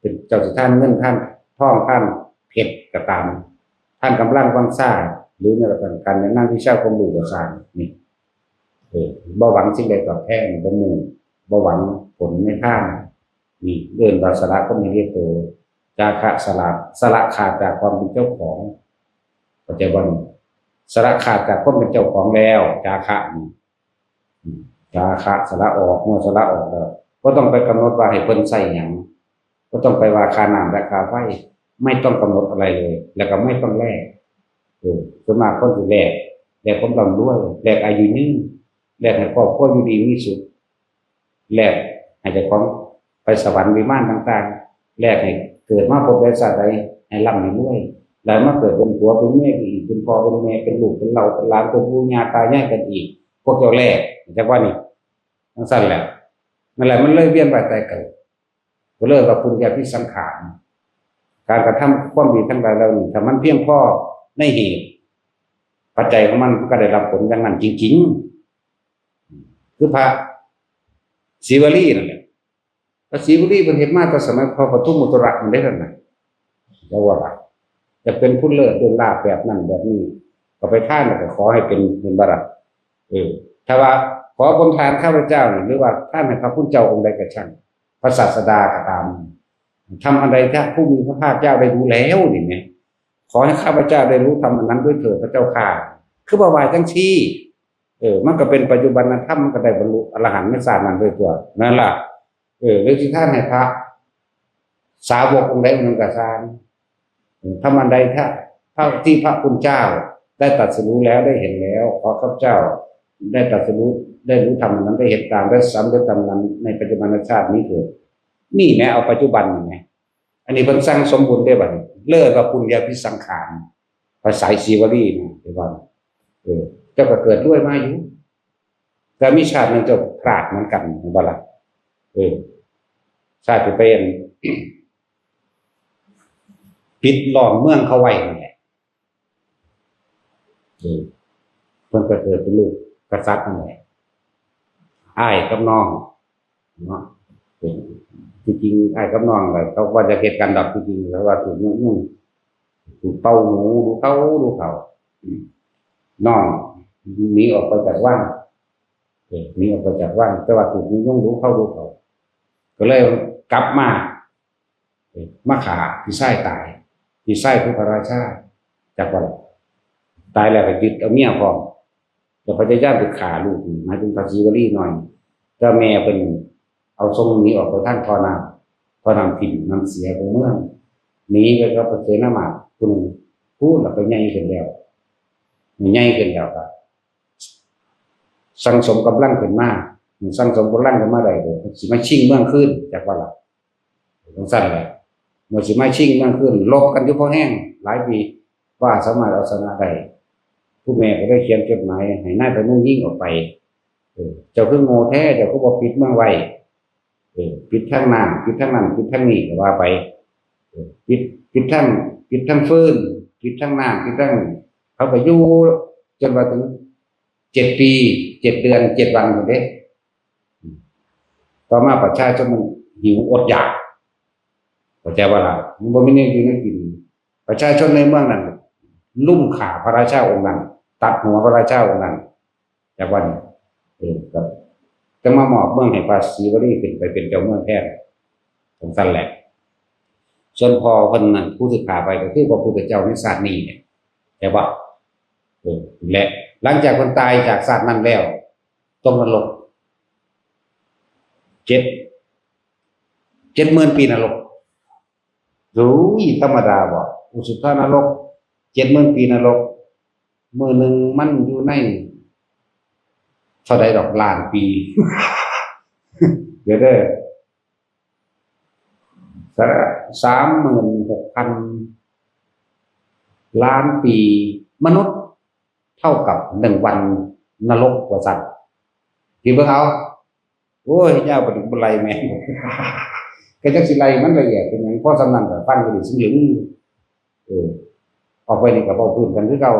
เป็นเจ้าสิทานเงิน ทานทอง ทานเพชรก็ตาม ทานกำลังวังชา หรือแม้กระทั่งการแนะนำวิชาความรู้ก็ซ่าง นี่ เออ บ่หวังสิ่งใดตอบแทน บ่มุ่ง บ่หวังผลในทาน นี่เอิ้นว่าสละความเห็นแก่ตัว จาคะ สละ สละขาดจากความเป็นเจ้าของ เข้าใจบ่นี่ สละขาดจากความเป็นเจ้าของแล้ว จาคะนี่ อืม จาคะ สละออก เมื่อสละออกแล้ว บ่ต้องไปกำหนดว่าให้เพิ่นใช้หยัง บ่ต้องไปว่าค่าน้ำและค่าไฟ ไม่ต้องกำหนดอะไรเลย แล้วก็ไม่ต้องแลก เออ ส่วนมากคนสิแลก แลกความร่ำรวย แลกอายุยืน แลกให้ครอบครัวอยู่ดีมีสุข แลกให้เจ้าของไปสวรรค์วิมานต่างๆ แลกให้เกิดมาพบใดชาติใดให้ร่ำให้รวย แล้วมาเกิดเป็นผัวเป็นเมียกันอีก เป็นพ่อเป็นแม่ เป็นลูกเป็นเหล่าเป็นหลาน เป็นปู่ย่าตายายกันอีก พวกเจ้าแลก จักว่านี่ จั่งซั้นแหละ นั่นแหละ มันเลยเวียนว่ายตายเกิด ก็เลยว่าปุญญาภิสังขาร การกระทำความดีทั้งหลายเหล่านี้ ถ้ามันเพียงพอในเหตุ ปัจจัยของมัน มันก็ได้รับผลอย่างนั้นจริงๆ คือพระศรีวลีนั่นแหละ พระศรีวลีเพิ่นเฮ็ดมาแต่สมัยพระปทุมมุตระมันได้เท่านั้น แล้วว่าล่ะ จะเป็นผู้เลิศเลิศลาภแบบนั้นแบบนี้ ก็ไปทานแล้วก็ขอให้เป็น เป็นบารมี เออ ถ้าว่าขอผลทานข้าพเจ้านี่ หรือว่าทานให้พระคุณเจ้าองค์ใดก็ช่าง พระศาสดาก็ตาม ทำอันใดถ้าผู้มีพระภาคเจ้าได้รู้แล้วนี่แหม ขอให้ข้าพเจ้าได้รู้ธรรมอันนั้นด้วยเถิดพระเจ้าข้า คือบ่ว่าจังซี่ เออ มันก็เป็นปัจจุบันธรรม มันก็ได้บรรลุอรหันต์ในชาตินั้นด้วยตัว นั่นล่ะ เออ หรือที่ท่านให้พระสาวกองค์ใดองค์หนึ่งก็ตาม เออ ทำอันใดถ้า เท่าที่พระคุณเจ้าได้ตรัสรู้แล้ว ได้เห็นแล้ว ขอข้าพเจ้าได้ตรัสรู้ ได้รู้ธรรมอันนั้น ได้เห็นตาม ได้สำเร็จธรรมนั้นในปัจจุบันชาตินี้เถิด นี่แหม เอาปัจจุบันนี่แหม อันนี้เพิ่นสั่งสมบุญได้บัดนี้ เลิศว่าปุญญาภิสังขาร ภาษาศรีวลีนะ เดี๋ยวก่อน เออ เจ้าก็เกิดรวยมาอยู่ แต่มีชาติหนึ่งเจ้าพลาดเหมือนกัน เห็นบ่ล่ะ เออ ชาติที่ไปอัน ปิดล้อมเมืองเขาไว้นั่นแหละ เออ เพิ่นก็เกิดเป็นลูกกษัตริย์นั่นแหละ อ้ายกับน้อง เนาะ เออ ที่จริงอ้ายกับน้องก็เขาว่าจะเฮ็ดกันดอก ที่จริงเขาว่าถูกยุยง ถูกเป่าหูดูเขาดูเขา อืม น้องหนีออกไปจากวัง เออ หนีออกไปจากวัง แต่ว่าถูกยุยงดูเขาดูเขา ก็เลยกลับมา เออ มาฆ่าพี่ชายตาย พี่ชายคือพระราชา จักว่าล่ะ ตายแล้วก็ยึดเอาเมียพร้อม แล้วพยายามไปฆ่าลูกนี่ หมายถึงพระศรีวลีน้อย แต่แม่เพิ่นเอาส่งหนีออกไปทางท่อน้ำ ท่อน้ำทิ่มน้ำเสียของเมือง หนีไปกับพระเสนามาตย์ผู้หนึ่ง พู้นล่ะไปใหญ่ขึ้นแล้ว ใหญ่ขึ้นแล้วก็สั่งสมกำลังขึ้นมา สั่งสมกำลังขึ้นมาได้ เดี๋ยวสิมาชิงเมืองคืน จักว่าล่ะ จั่งซั้นแหละ เมื่อสิมาชิงเมืองคืน รบกันอยู่พอแฮง หลายปี บ่สามารถเอาชนะได้ ผู้แม่ก็ได้เขียนจดหมายให้นายธนูยิงออกไป เออ เจ้าคือโง่แท้ เจ้าคือบ่ปิดเมืองไว้ เออ ปิดทางน้ำ ปิดทางนั้น ปิดทางนี้ ก็ว่าไป เออ ปิด ปิดทาง ปิดทางฟืน ปิดทางน้ำ ปิดทาง เขาก็อยู่จนว่าถึงเจ็ดปี เจ็ดเดือน เจ็ดวันพู้นเด้ ต่อมาประชาชนมันหิวอดอยาก เข้าใจบ่ล่ะ มันบ่มีแนวอยู่แนวกิน ประชาชนในเมืองนั้น รุมฆ่าพระราชาองค์นั้น ตัดหัวพระราชาองค์นั้น จักว่านี่ เออ ก็จั่งมามอบเมืองให้พระศรีวลีขึ้นไปเป็นเจ้าเมืองแทน จั่งซั้นแหละ ส่วนพ่อเพิ่นนั่น ผู้ที่ฆ่าไปก็คือพระพุทธเจ้าในชาตินี้เนี่ย เข้าใจบ่ เออ และหลังจากเพิ่นตายจากชาตินั้นแล้ว ตกนรก เจ็ด เจ็ดหมื่นปีนรก โอ้ย ธรรมดาบ่ อุสุทธนรก เจ็ดหมื่นปีนรก มื้อหนึ่งมันอยู่ใน เท่าใดดอกล้านปี เดี๋ยวเด้อ สามหมื่นหกพันล้านปี มนุษย์เท่ากับหนึ่งวันนรก ว่าซั่น คิดเบิ่งเอา โอ้ย ยาวไปถึงบ่ไล่แม่น ก็จักสิไล่มันละเอียดเป็นหยัง พอส่ำนั้นก็ฟังก็ได้ซึ่งหนึ่ง เออ ออกไปนี่ก็เว้าพื้นกันคือเก่า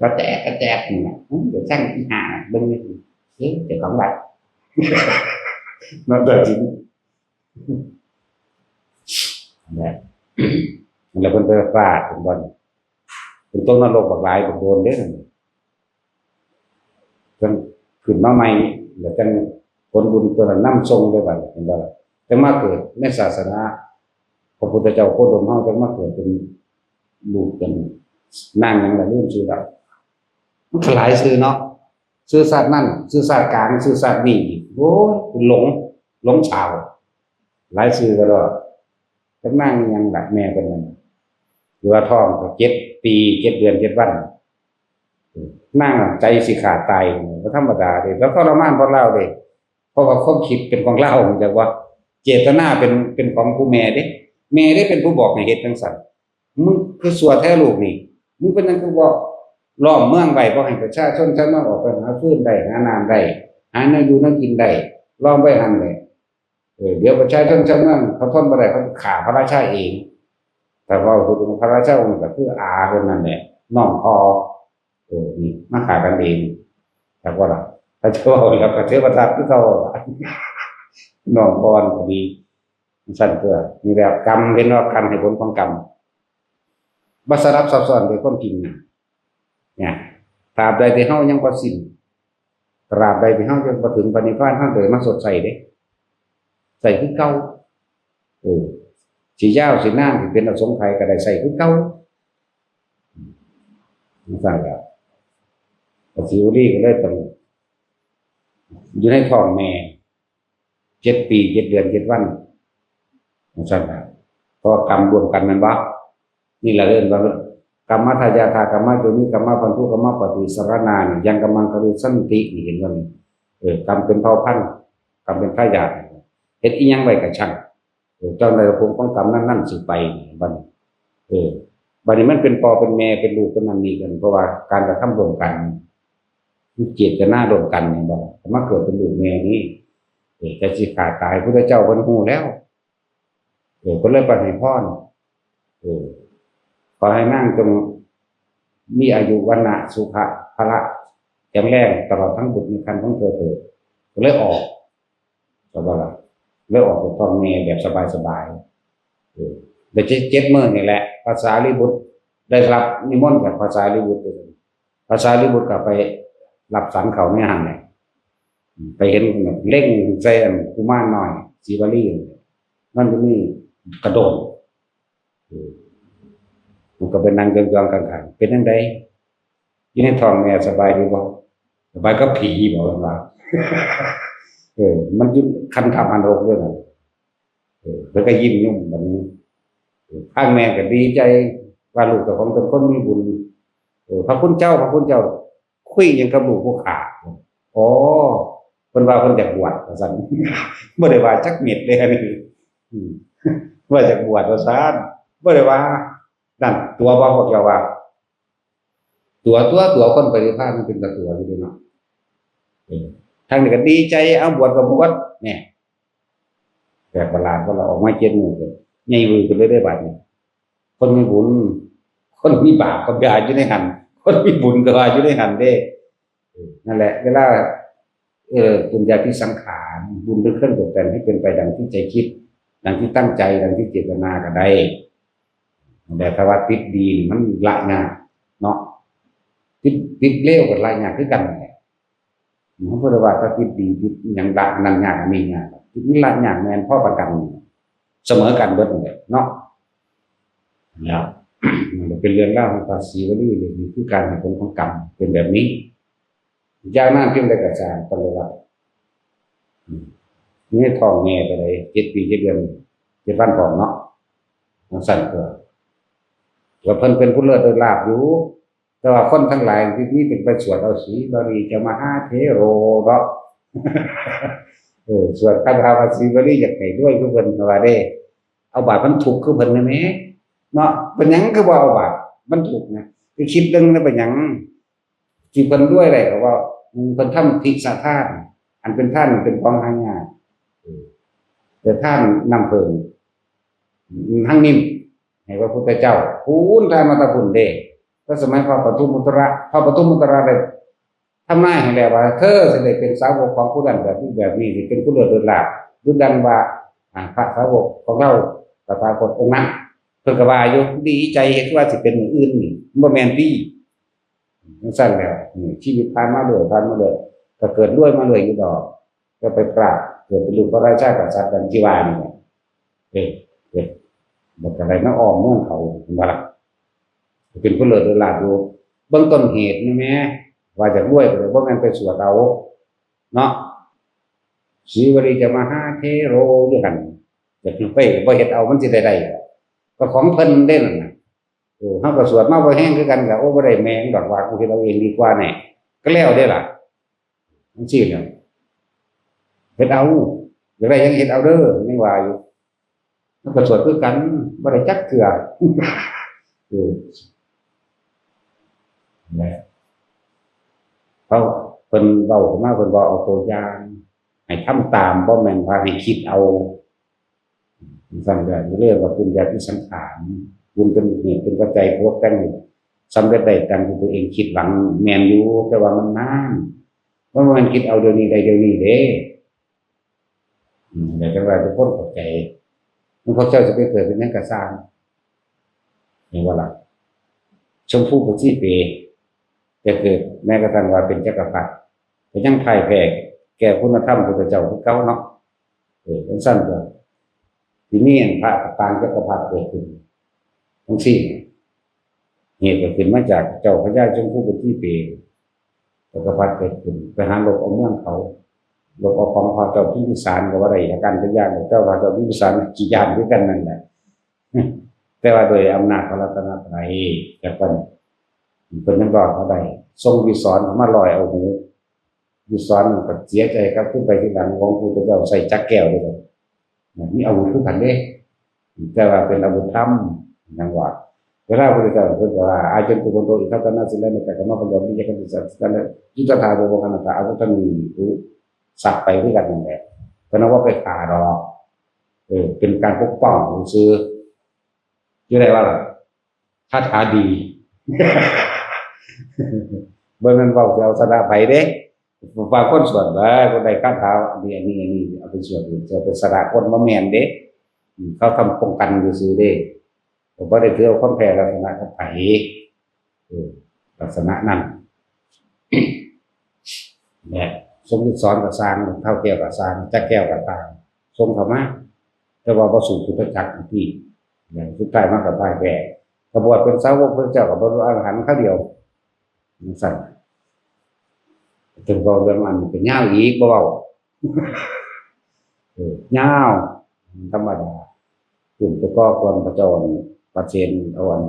กระแจกกระแจกนี่แหละ อื้อ เดี๋ยวช่างอีห่าเบิ่งนี่ เอ๊ะ เจ้าของวัด นั่นแหละสิ นั่นแหละ นั่นแหละเพิ่นไปฟาดเพิ่นบ่อน เพิ่นตกนรกบักหลายบักโดนเด้ จั่งขึ้นมาใหม่ แล้วจั่งผลบุญตัวนั้นนำส่งเลยบัดนี้ เห็นบ่ล่ะ จั่งมาเกิดในศาสนาพระพุทธเจ้าโคดมเฮา จั่งมาเกิดเป็นลูกเป็นนางหยังล่ะ ลืมชื่อแล้ว มันก็หลายชื่อเนาะ ชื่อชาตินั่น ชื่อชาติกลาง ชื่อชาตินี้อีก โอ้ย หลง หลงสาว หลายชื่อก็แล้ว กับนางอิหยังล่ะแม่เพิ่นนั่น หรือว่าท้องก็เจ็ดปีเจ็ดเดือนเจ็ดวัน นางใจสิขาดตาย บ่ธรรมดาเด้ แล้วทรมานเพราะลาวเด้ เพราะว่าความคิดเป็นของลาว จักว่า เจตนาเป็น เป็นของผู้แม่เด้ แม่เด้เป็นผู้บอกให้เฮ็ดจั่งซั้น มึงคือซั่วแท้ลูกนี่ มึงเป็นหยังคือบ่ล้อมเมืองไว้ บ่ให้ประชาชนชาวเมืองออกไปหาฟืนได้ หาน้ำได้ หาแนวอยู่แนวกินได้ ล้อมไว้หั่นแหละ เออ เดี๋ยวประชาชนชาวเมืองเขาทนบ่ได้ เขาฆ่าพระราชาเอง แต่เว้าถึงพระราชาองค์ก็คืออาเพิ่นนั่นแหละ น้องพ่อ เออ นี่มาฆ่ากันเอง จักว่าล่ะ ถ้าจะเว้าแล้วก็เทวทัตคือเก่าล่ะ น้องพ่อก็ดี ซั่นตัว นี่แหละกรรม เห็นว่ากรรมให้ผลของกรรม บ่สลับซับซ้อนด้วยความจริงนะ เนี่ย ตราบใดที่เฮายังบ่สิ้น ตราบใดที่เฮายังบ่ถึงพระนิพพาน เฮาเลยมาชดใช้เด้ ใช้คือเก่า เออ สิยาวสินาน สิเป็นอสงไขยก็ได้ใช้คือเก่า จั่งซั้นล่ะ พระศิวลีก็เลยต้องอยู่ในท้องแม่ เจ็ดปีเจ็ดเดือนเจ็ดวัน จั่งซั้นล่ะ เพราะว่ากรรมร่วมกันแม่นบ่ นี่ล่ะเอิ้นว่า กรรมทายาทากรรมโยนิกรรมพันธุกรรมปฏิสรณานี่ ยังกัมมังคาริสันติ นี่เห็นบ่นี่ เออ กรรมเป็นเผ่าพันธุ์ กรรมเป็นทายาท เฮ็ดอิหยังไว้ก็ช่าง เออ เจ้าได้ผลของกรรมนั้นๆ สิไป บัดนี้ เออ บัดนี้มันเป็นพ่อเป็นแม่เป็นลูกเป็นนั่นนี่กัน เพราะว่าการกระทำร่วมกัน เจตนาร่วมกันนี่บ่ มาเกิดเป็นลูกแม่นี่ เออ แต่สิขาดตาย พุทธเจ้าเพิ่นฮู้แล้ว เออ เพิ่นเลยประทานพร เออ ขอให้นางจงมีอายุวรรณะสุขะพละแข็งแรงตลอดทั้งบุตรในครรภ์ของเธอเถิด ก็เลยออก ก็ว่าล่ะ เลยออกจากท้องแม่แบบสบายๆ เออ แล้วเจ็ด เจ็ดมื้อนี่แหละ พระสารีบุตรได้รับนิมนต์จากพระสารีบุตร พระสารีบุตรก็ไปรับสังเขาในหั่นแหละ ไปเห็นเล็งใส่อันกุมารน้อย สีวลี มันจะมีกระด้ง เออ มันก็ไปนั่งยองๆ ข้างๆ เป็นจั่งใด อยู่ในท้องแม่สบายดีบ่ สบายกับผีบ่ เพิ่นว่า เออ มันอยู่คันธพรรคหกเด้อนั่น เออ เพิ่นก็ยิ้มยุ่มบัดนี้ เออ ทางแม่ก็ดีใจว่าลูกเจ้าของเป็นคนมีบุญ เออ พระคุณเจ้า พระคุณเจ้า คุยหยังกับลูกผู้ข้า อ๋อ เพิ่นว่าเพิ่นอยากบวช ว่าซั่น บ่ได้ว่าจักเม็ดเลย อันนี้ อืม ว่าอยากบวช ว่าซั่น บ่ได้ว่า นั่น ตั๋วบ่ พวกเจ้าว่า ตั๋ว ตั๋ว ตั๋วคนไปนิพพานมันเป็นตาตั๋วอยู่เด้เนาะ เออ ทางนี้ก็ดีใจ เอาบวชก็บวช เนี่ย แบบประหลาด พอเราออกมาเจ็ดมื้อก็ใหญ่วือขึ้นเลยเด้บัดนี้ คนมีบุญ คนมีบาปก็ว่าอยู่ในหั่น คนมีบุญก็ว่าอยู่ในหั่นเด้ เออ นั่นแหละ เวลา เออ ปุญญาภิสังขาร บุญเป็นเครื่องตกแต่งให้เป็นไปดังที่ใจคิด ดังที่ตั้งใจ ดังที่เจตนาก็ได้ แต่ถ้าว่าติดดีนี่มันละยากเนาะ ติด ติดเลวก็ละยากคือกันนั่นแหละ มันบ่ได้ว่าถ้าติดดี ติดหยังละนั่นยาก อันนี้ยาก ติดนี่ละยากแม่นพอปานกัน เสมอกันเบิดนั่นแหละเนาะ แล้ว มันก็เป็นเรื่องราวของพระศรีวลี นี่คือการให้ผลของกรรมเป็นแบบนี้ อย่างนั้นเพียงใดก็สร้างปริวัติ อืม อยู่ในท้องแม่ก็ได้ เจ็ดปีเจ็ดเดือน เจ็ดวันพร้อมเนาะ จั่งซั้นก็ ก็เพิ่นเป็นผู้เลิศเลิศลาภอยู่ แต่ว่าคนทั้งหลายที่มีแต่ไปสวดเอาสีวลีจะมหาเถโรเนาะ เออ สวดคาถาว่าสีวลีอยากให้รวยคือเพิ่นว่าเด้ เอาบาดบรรทุกคือเพิ่นนั่นแหละเนาะ เป็นหยังคือบ่เอาบาดบรรทุกนะ คือคิดเรื่องนั้นเป็นหยัง ที่เพิ่นรวยได้ก็ว่า อืม เพิ่นทำทิสทาน อันเป็นทานเป็นของหายาก เออ แต่ทานน้ำเพิ่ง อืม ทั้งนิ่ม ให้พระพุทธเจ้า พูนทานมาแตะพุ้นเด้ ก็สมัยพระปทุมมุตระ พระปทุมมุตระได้ทำนายให้แล้วว่า เธอสิได้เป็นสาวกของผู้นั้นแบบนี้แบบนี้ สิเป็นผู้เลิศเลิศลาภ ดุจดังว่า อ่า พระสาวกของเรา ตถาคตองค์นั้น เพิ่นก็ว่าอยู่ ดีใจเฮ็ดว่าสิเป็นมื้ออื่นนี่ บ่แม่นติ จั่งซั้นแล้ว นี่ ชีวิตผ่านมาเรื่อย ผ่านมาเรื่อย ก็เกิดรวยมาเรื่อยอยู่ดอก ก็ไปพลาด เกิดเป็นลูกพระราชากษัตริย์ดังที่ว่านี่แหละ เออ เออ บักอะไรมาอ้อมเมืองเขา เห็นบ่ล่ะ เป็นผู้เลิศเลิศลาภอยู่ เบิ่งต้นเหตุนี่แหม ว่าอยากรวยก็เลย บ่แม่นไปสวดเอา เนาะ สีวลีจะมหาเถโรอยู่หั่น อยากไปบ่เฮ็ดเอามันสิได้ได้บ่ ก็ของเพิ่นเด้นั่นน่ะ เออ เฮาก็สวดมาบ่แฮงคือกัน ก็ โอ้ บ่ได้แม่นดอก ว่ากูเฮ็ดเอาเองดีกว่าแน่ ก็แล้วเด้ล่ะ จั่งซี้แหละ เฮ็ดเอา อยากได้หยังเฮ็ดเอาเด้อ ยังว่าอยู่ มันก็สวดคือกัน บ่ได้จักเทื่อ เออ นะ เขา เพิ่นเว้ามา เพิ่นบอกเอาตัวอย่าง ให้ทำตาม บ่แม่นว่าให้คิดเอา จั่งซั้นก็เรียกว่าปุญญาภิสังขาร บุญเป็นเหตุเป็นปัจจัยพวกแต่งให้สำเร็จได้ดังที่ตัวเองคิดหวัง แม่นอยู่ แต่ว่ามันนาน มันบ่แม่นคิดเอาเดี๋ยวนี้ได้เดี๋ยวนี้เด้ อืม แต่จั่งว่าทุกคนเข้าใจ หลวงพ่อเจ้าจะไปเกิดเป็นหยังก็ซ่าง เห็นบ่ล่ะ ชมพูปจีเป จะเกิดแม้กระทั่งว่าเป็นจักรพรรดิ ก็ยังพ่ายแพ้แก่คุณธรรมพุทธเจ้าคือเก่าเนาะ เออ จั่งซั้นก็ ที่มีอันพระปางจักรพรรดิเกิดขึ้น จั่งซี้ เหตุก็ขึ้นมาจากเจ้าพญาชมพูปจีเป จักรพรรดิเกิดขึ้น ไปหาลบเอาเมืองเขา ลบเอาของพระเจ้าพิมพิสารก็ว่าได้ อาการเป็นอย่างเจ้าพระเจ้าพิมพิสารขี้ย้านคือกันนั่นแหละ แต่ว่าโดยอำนาจพระรัตนตรัย แต่เพิ่น เพิ่นยังรอดมาได้ ส่งวิสรมาลอยเอาหู วิสรมันก็เสียใจครับ ขึ้นไปทีหลังของพระพุทธเจ้าใส่จักรแก้วเลย มีอาวุธคือกันเด้ แต่ว่าเป็นอาวุธธรรม นั่นว่า เวลาพระพุทธเจ้าเพิ่นก็ว่า อาจารย์ตุพนโตอิทัตตนาสิแล้วในการกรรมปัญญาวิจารณ์สัจจ์นั้นยุทธาโยวังคณตาอาวุธมีตุ สักไปด้วยกันนั่นแหละ เพิ่นเอาว่าไปฆ่าดอก เออ เป็นการปกป้องซื่อ อยู่ได้ว่าล่ะ คาถาดี บ่แม่นเว้าสิเอาชนะไผเด้ บางคนสวดว่า คนใดคาถาอันนี้ อันนี้ อันนี้ เอาไปสวด จะไปชนะคน บ่แม่นเด้ อืม เขาทำป้องกันซื่อๆเด้ บ่ได้ถือเอาความแพ้ลักษณะกับไผ เออ ลักษณะนั้น เนี่ย ทรงวิสรก็ซ่าง เท้าแก้วก็ซ่าง จักรแก้วก็ซ่าง ทรงเข้ามา แต่ว่าบ่สู้พุทธจักรอยู่ที่ เนี่ย สุดท้ายมันก็พ่ายแพ้ ก็บวชเป็นสาวกพระเจ้าก็บรรลุอรหันต์คราวเดียว จั่งซั้น ถึงเว้าเรื่องอันเป็นยาวอีก บ่เว้า เออ ยาว ธรรมดา กลุ่มตะกอควรพระเจ้าอันพระเชนเอาอัน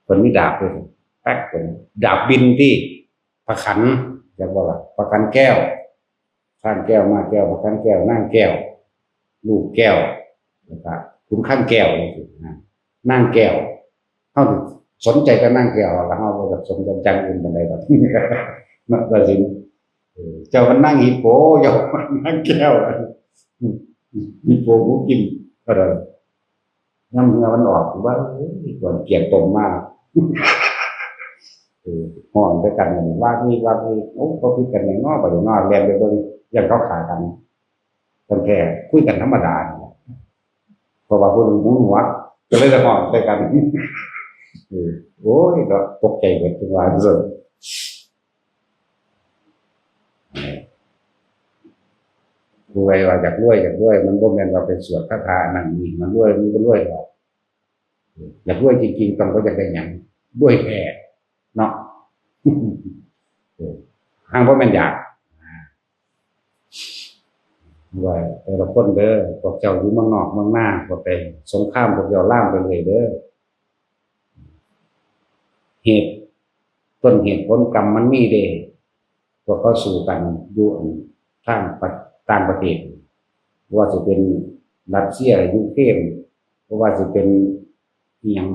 เพิ่นมีดาบด้วย แป๊กเพิ่น ดาบบินที่ พระขัน จักบ่ล่ะ พระขันแก้ว ข้างแก้ว มาแก้ว พระขันแก้ว นางแก้ว ลูกแก้ว แล้วก็ขุนข้างแก้วจั่งซี้นะ นางแก้ว เฮาสนใจแต่นางแก้ว แล้วเฮาบ่อยากสนใจอย่างอื่นปานใดดอก เนาะ ว่าสิ เออ เจ้ามันนางฮิปโป เจ้ามันนางแก้ว ฮิปโปหูกิน อะไร น้ำเหงื่อมันออก ว่า เอ้ย ก่อนเกลียดตมมาก เออ ห้องด้วยกันเนี่ย ว่านี่ ว่านี่ โอ้ ก็ผิดกันอย่างน้อย บ่ได้นอน แล่นไปเบิ่ง อย่างเขาขากัน กันแท้ คุยกันธรรมดานี่แหละ เพราะว่าผู้หนึ่งหูหนวก ก็เลยได้ห้องใส่กัน เออ โอ้ย เนาะ ตกใจเบิด จั่งว่าซั่น ผู้ใดว่าอยากรวย อยากรวย มันบ่แม่นว่าไปสวดคาถาอันนั้นนี่ มันรวย มันบ่รวยดอก อยากรวยจริงๆ ต้องบ่อยากได้หยัง รวยแท้ เนาะ เออ ห่างบ่แม่นอยาก ว่าแต่ละคนเด้อ พวกเจ้าอยู่เมืองนอกเมืองนา พวกไปสงคราม พวกเจ้าลามไปเลยเด้อ เหตุ ต้นเหตุผลกรรมมันมีเด้ พวกเขาสู้กันอยู่อันทางประ ต่างประเทศ บ่ว่าสิเป็นรัสเซีย ยูเครน บ่ว่าสิเป็นอิหยัง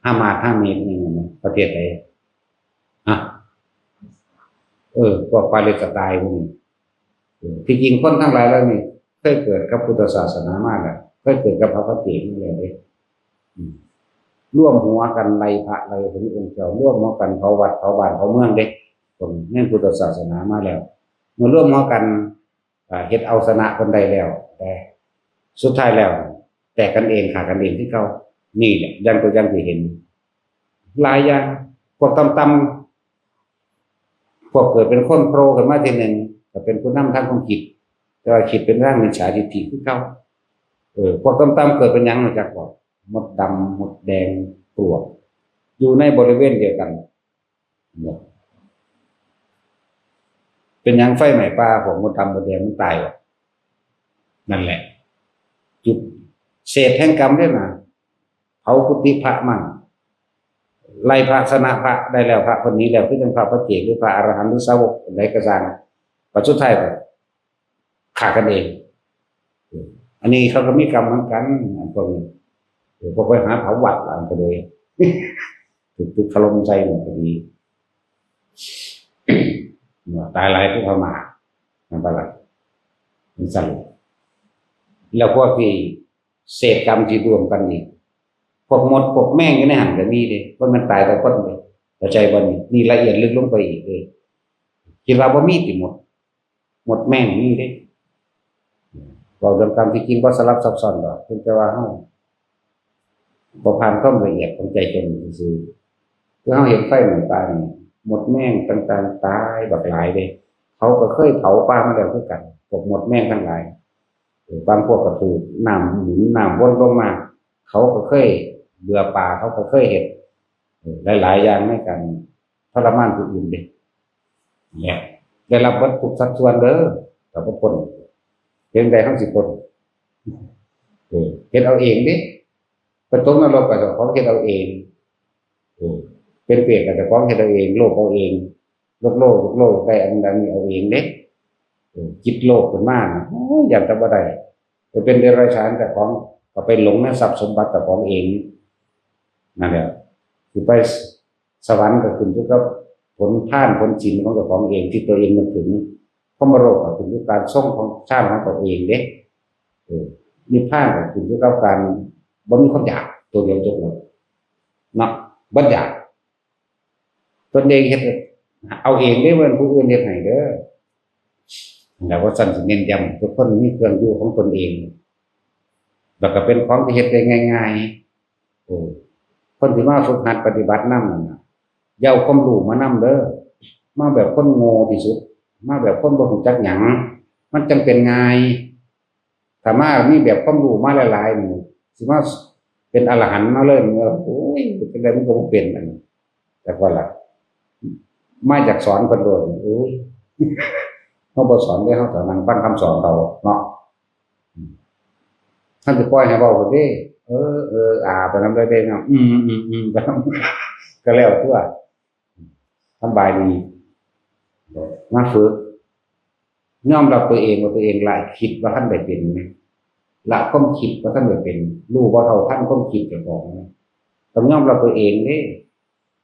ฮามาส ฮาเมส อิหยังนะ ประเทศใด ฮะ เออ พวกปาเลสไตน์พวกนี้ เออ ที่จริงคนทั้งหลายเหล่านี้ เคยเกิดกับพุทธศาสนามาแล้ว เคยเกิดกับพระปฏิเจกมาแล้วเด้ อืม ร่วมหัวกันไล่พระไล่พระพุทธองค์เจ้า ร่วมหัวกันเผาวัดเผาบ้านเผาเมืองเด้ ตรงนี้ในพุทธศาสนามาแล้ว เมื่อร่วมหัวกัน อ่า เฮ็ดเอาชนะเพิ่นได้แล้ว แต่สุดท้ายแล้ว แตกกันเอง ฆ่ากันเองคือเก่า นี่แหละ อย่างตัวอย่างที่เห็น หลายอย่าง พวกต่ำๆ พวกเกิดเป็นคนโผล่ขึ้นมาทีหนึ่ง ก็เป็นผู้นำทางความคิด แต่ว่าคิดเป็นทางมิจฉาทิฏฐิคือเก่า เออ พวกต่ำๆ เกิดเป็นหยังรู้จักบ่ มดดำ มดแดง ปลวก อยู่ในบริเวณเดียวกัน เป็นหยังไฟไหม้ป่า พวกมดดำมดแดงมันตายบ่ นั่นแหละ จุดเศษแห่งกรรมเด้อนะ เผากุฏิพระมั่ง ไล่พระ ชนะพระได้แล้ว พระคนนี้แล้ว คือจั่งพระปัจเจกหรือพระอรหันต์หรือสาวกใดก็ตาม ปัจจุดท้ายก็ฆ่ากันเอง อันนี้เขาก็มีกรรมเหมือนกัน อันพวกนี้ เออ พวกไปหาเผาวัดหลานก็เลย ถูก ถูกถล่มใส่หมดพอดี ตายหลายคือพม่า นั่นปะล่ะ มันสั่น แล้วพวกที่เสพกรรมที่ร่วมกันนี่ พวกมดพวกแมงอยู่ในหันก็มีเด้ ว่ามันตายแต่คนเด้ เข้าใจบ่นี่ นี่ละเอียดลึกลงไปอีกเด้ คิดว่าบ่มีติมด มดแมงมีเด้ เว้าเรื่องกรรมที่จริงบ่สลับซับซ้อนดอก เพียงแต่ว่าเฮาบ่ผ่านความละเอียดของใจจนซื่อๆ คือเฮาเห็นไฟไหม้ป่านี่ มดแมงต่างๆ ตายบักหลายเด้ เขาก็เคยเผาป่ามาแล้วคือกัน พวกมดแมงทั้งหลาย เออ บางพวกก็ถืกน้ำหนุนน้ำวนลงมา เขาก็เคยเบื่อป่า เขาก็เคยเฮ็ด เออ หลายๆ อย่างในการทรมานผู้อื่นเด้ เนี่ย ได้รับเบิดทุกสัดส่วนเด้อ แต่บ่พ้น เป็นใดเฮาสิพ้น เออ เฮ็ดเอาเองเด้ ไปตกนรกก็เจ้าของเฮ็ดเอาเอง เออ เป็นเปรตก็เจ้าของเฮ็ดเอาเอง โลภเอาเอง โลภ โลภ โลภ ได้อันนั้นนี่เอาเองเด้ เออ จิตโลภขึ้นมานะ โอ้ย ย่านแต่บ่ได้ ไปเป็นเดรัจฉานเจ้าของก็ไปหลงในทรัพย์สมบัติเจ้าของเอง นั่นแหละ สิไปสวรรค์ก็ขึ้นอยู่กับผลทานผลศีลของเจ้าของเอง ที่ตัวเองนึกถึง พรหมโลกก็ขึ้นอยู่กับการทรงของฌานของตัวเองเด้ เออ นิพพานก็ขึ้นอยู่กับการบ่มีความอยาก ตัวเดียวจบเลย เนาะ บ่อยาก ตนเองเฮ็ดเอาเองเด้ บ่แม่นผู้อื่นเฮ็ดให้เด้อ แล้วว่าซั่นสิเน้นย้ำ ทุกคนมีเครื่องอยู่ของตนเอง แล้วก็เป็นของที่เฮ็ดได้ง่ายๆ เออ คนที่มาฝึกหัดปฏิบัตินำนั่นน่ะ อย่าเอาความรู้มานำเด้อ มาแบบคนโง่ที่สุด มาแบบคนบ่รู้จักหยัง มันจั่งเป็นง่าย ถ้ามามีแบบความรู้มาหลายๆ นี่ สิมาเป็นอรหันต์มาเลย นี่ โอ้ย เป็นไดมันก็บ่เป็นอันนี้ แต่ว่าล่ะ มาจากสอนเพิ่นโลด โอ้ย เฮาบ่สอนเด้ เฮาก็นั่งฟังคำสอนเขาเนาะ ท่านสิปล่อยให้เว้าเด้ เออ เออ อ่า ไปนำเลยเด้เนาะ อืม อืม อืม ไปนำ ก็แล้วตัว สำบายดี มาฝึก ยอมรับตัวเองว่าตัวเองละคิดว่าทันได้เป็นนะ ละความคิดว่าทันได้เป็น รู้บ่เท่าทันความคิดเจ้าของนะ ต้องยอมรับตัวเองเด้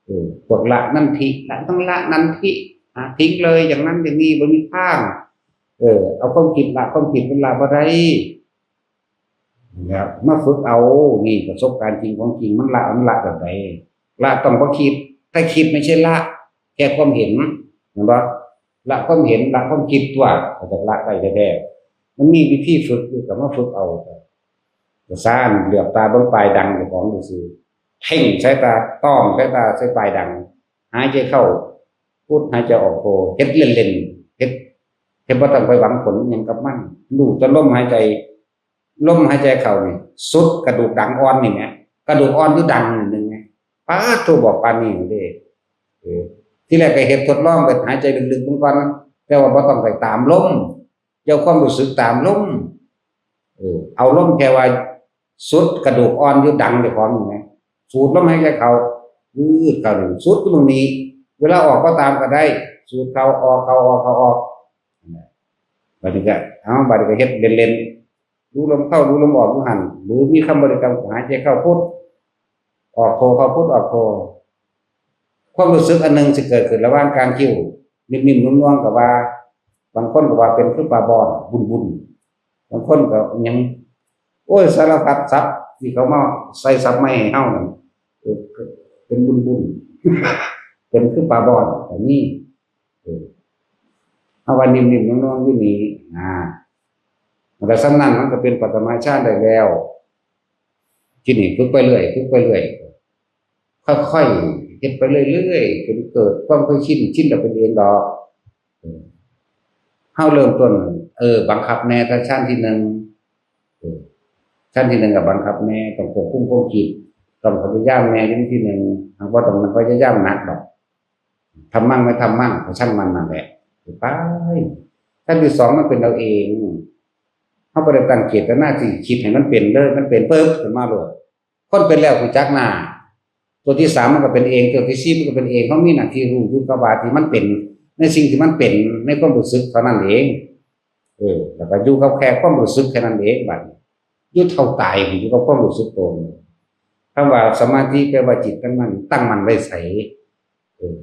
เออ พวกละนันทิ ละ ต้องละนันทิ อ่ะ ทิ้งเลย อย่างนั้นอย่างนี้ บ่มีทาง เออ เอาความคิดละความคิด มันละบ่ได้ นะครับ มาฝึกเอา นี่ประสบการณ์จริงของจริง มันละ มันละแบบใด ละต้องบ่คิด ถ้าคิดไม่ใช่ละ แค่ความเห็น เห็นบ่ ละความเห็น ละความคิดตัว เขาจะละได้แท้ๆ มันมีวิธีฝึกอยู่ ก็มาฝึกเอา ก็ซ่านเหลือบตาเบิ่งปลายดังเจ้าของซื่อๆ เพ่งสายตา ต้องสายตาใส่ปลายดัง หายใจเข้าพุท หายใจออกโท เฮ็ดเล่นๆ เฮ็ด เฮ็ดบ่ต้องไปหวังผลอิหยังกับมัน รู้แต่ลมหายใจ ลมหายใจเข้านี่ สุดกระดูกดังอ่อนนี่แหม กระดูกอ่อนอยู่ดังนิดนึงไง ป๊าดโธ่ บอกปานนี้เด้ เออ ทีแรกก็เฮ็ดทดลองไปหายใจลึกๆ เบิ่งก่อน แต่ว่าบ่ต้องไปตามลม อย่าเอาความรู้สึกตามลม เออ เอาลมแค่ว่าสุดกระดูกอ่อนอยู่ดังเจ้าของนี่แหม สูดลมหายใจเข้า อืดเข้านี่ สุดตรงนี้ เวลาออกก็ตามก็ได้ สูดเข้าออก เข้าออก เข้าออก บัดนี้ก็ เอา บัดนี้ก็เฮ็ดเล่นๆ ดูลมเข้า ดูลมออกอยู่หั่น หรือมีคำบริกรรม หายใจเข้าพุท ออกโท เข้าพุท ออกโท ความรู้สึกอันหนึ่งสิเกิดขึ้นระหว่างกลางคิ้ว นิ่มๆ นุ่มๆ กับว่า บางคนก็ว่าเป็นคือปลาบอน บุนๆ บางคนก็ยัง โอ้ย สารพัดศัพท์ที่เขามาใส่ศัพท์ใหม่ให้เฮานั่น เออ เป็นบุนๆ เป็นคือปลาบอน แต่นี่ เออ เอาว่านิ่มๆ นุ่มๆ อยู่นี่ อ่า แต่ส่ำนั้นมันก็เป็นปฐมฌานได้แล้ว ทีนี้ฝึกไปเรื่อย ฝึกไปเรื่อย ค่อยๆ เฮ็ดไปเรื่อยๆ จนเกิดความเคยชิน ชินแล้วเป็นเองดอก เออ เฮาเริ่มต้น เออ บังคับแน่ แต่ฌานที่หนึ่ง เออ ฌานที่หนึ่งก็บังคับแน่ ต้องควบคุมความคิด ต้องพยายามแน่ อยู่ที่หนึ่ง หากว่าต้องพยายามหนักดอก ทำมั่งไม่ทำมั่ง ของฉันมันนั่นแหละ ไป ขั้นที่สองมันเป็นเอาเอง เฮาบ่ได้ตั้งเจตนาสิคิดให้มันเป็นเลย มันเป็นปึ๊บขึ้นมาโลด คนเป็นแล้วรู้จักหน้า ตัวที่สามมันก็เป็นเอง ตัวที่สี่มันก็เป็นเอง เฮามีหน้าที่รู้อยู่กับว่าที่มันเป็น ในสิ่งที่มันเป็น ในความรู้สึกเท่านั้นเอง เออ แล้วก็อยู่กับแค่ความรู้สึกแค่นั้นเอง บัดนี้ อยู่เท่าตายอยู่กับความรู้สึกตัว คำว่าสมาธิแปลว่าจิตตั้งมั่น ตั้งมั่นไว้ใส เออ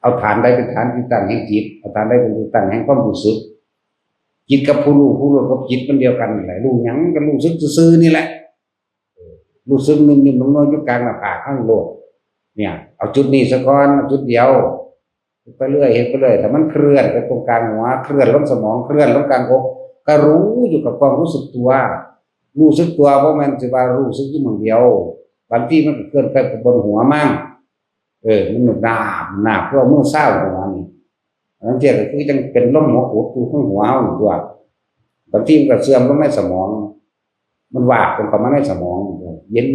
เอาฐานใดเป็นฐานที่ตั้งแห่งจิต เอาฐานใดเป็นที่ตั้งแห่งความรู้สึก จิตกับผู้รู้ ผู้รู้กับจิตมันเดียวกันนั่นแหละ รู้หยังก็รู้สึกซื่อๆนี่แหละ เออ รู้สึกนิ่มๆนวลๆอยู่กลางหน้าผากข้างโลก เนี่ย เอาจุดนี้ซะก่อน เอาจุดเดียว ไปเรื่อย เฮ็ดไปเรื่อย ถ้ามันเคลื่อนไปตรงกลางหัว เคลื่อนลงสมอง เคลื่อนลงกลางอก ก็รู้อยู่กับความรู้สึกตัว รู้สึกตัว บ่แม่นสิว่ารู้สึกอยู่หม่องเดียว บางทีมันก็เคลื่อนไปบนหัวมั่ง เออ มันหนุบหนาบหนาบ เพื่อมือซาวหัวนี่ บางเทื่อก็คือจั่งเป็นลมหัวกุดอยู่ข้างหัวเฮานี่ตัว บางทีมันก็เสื่อมลงในสมอง มันวาบลงเข้ามาในสมอง เย็น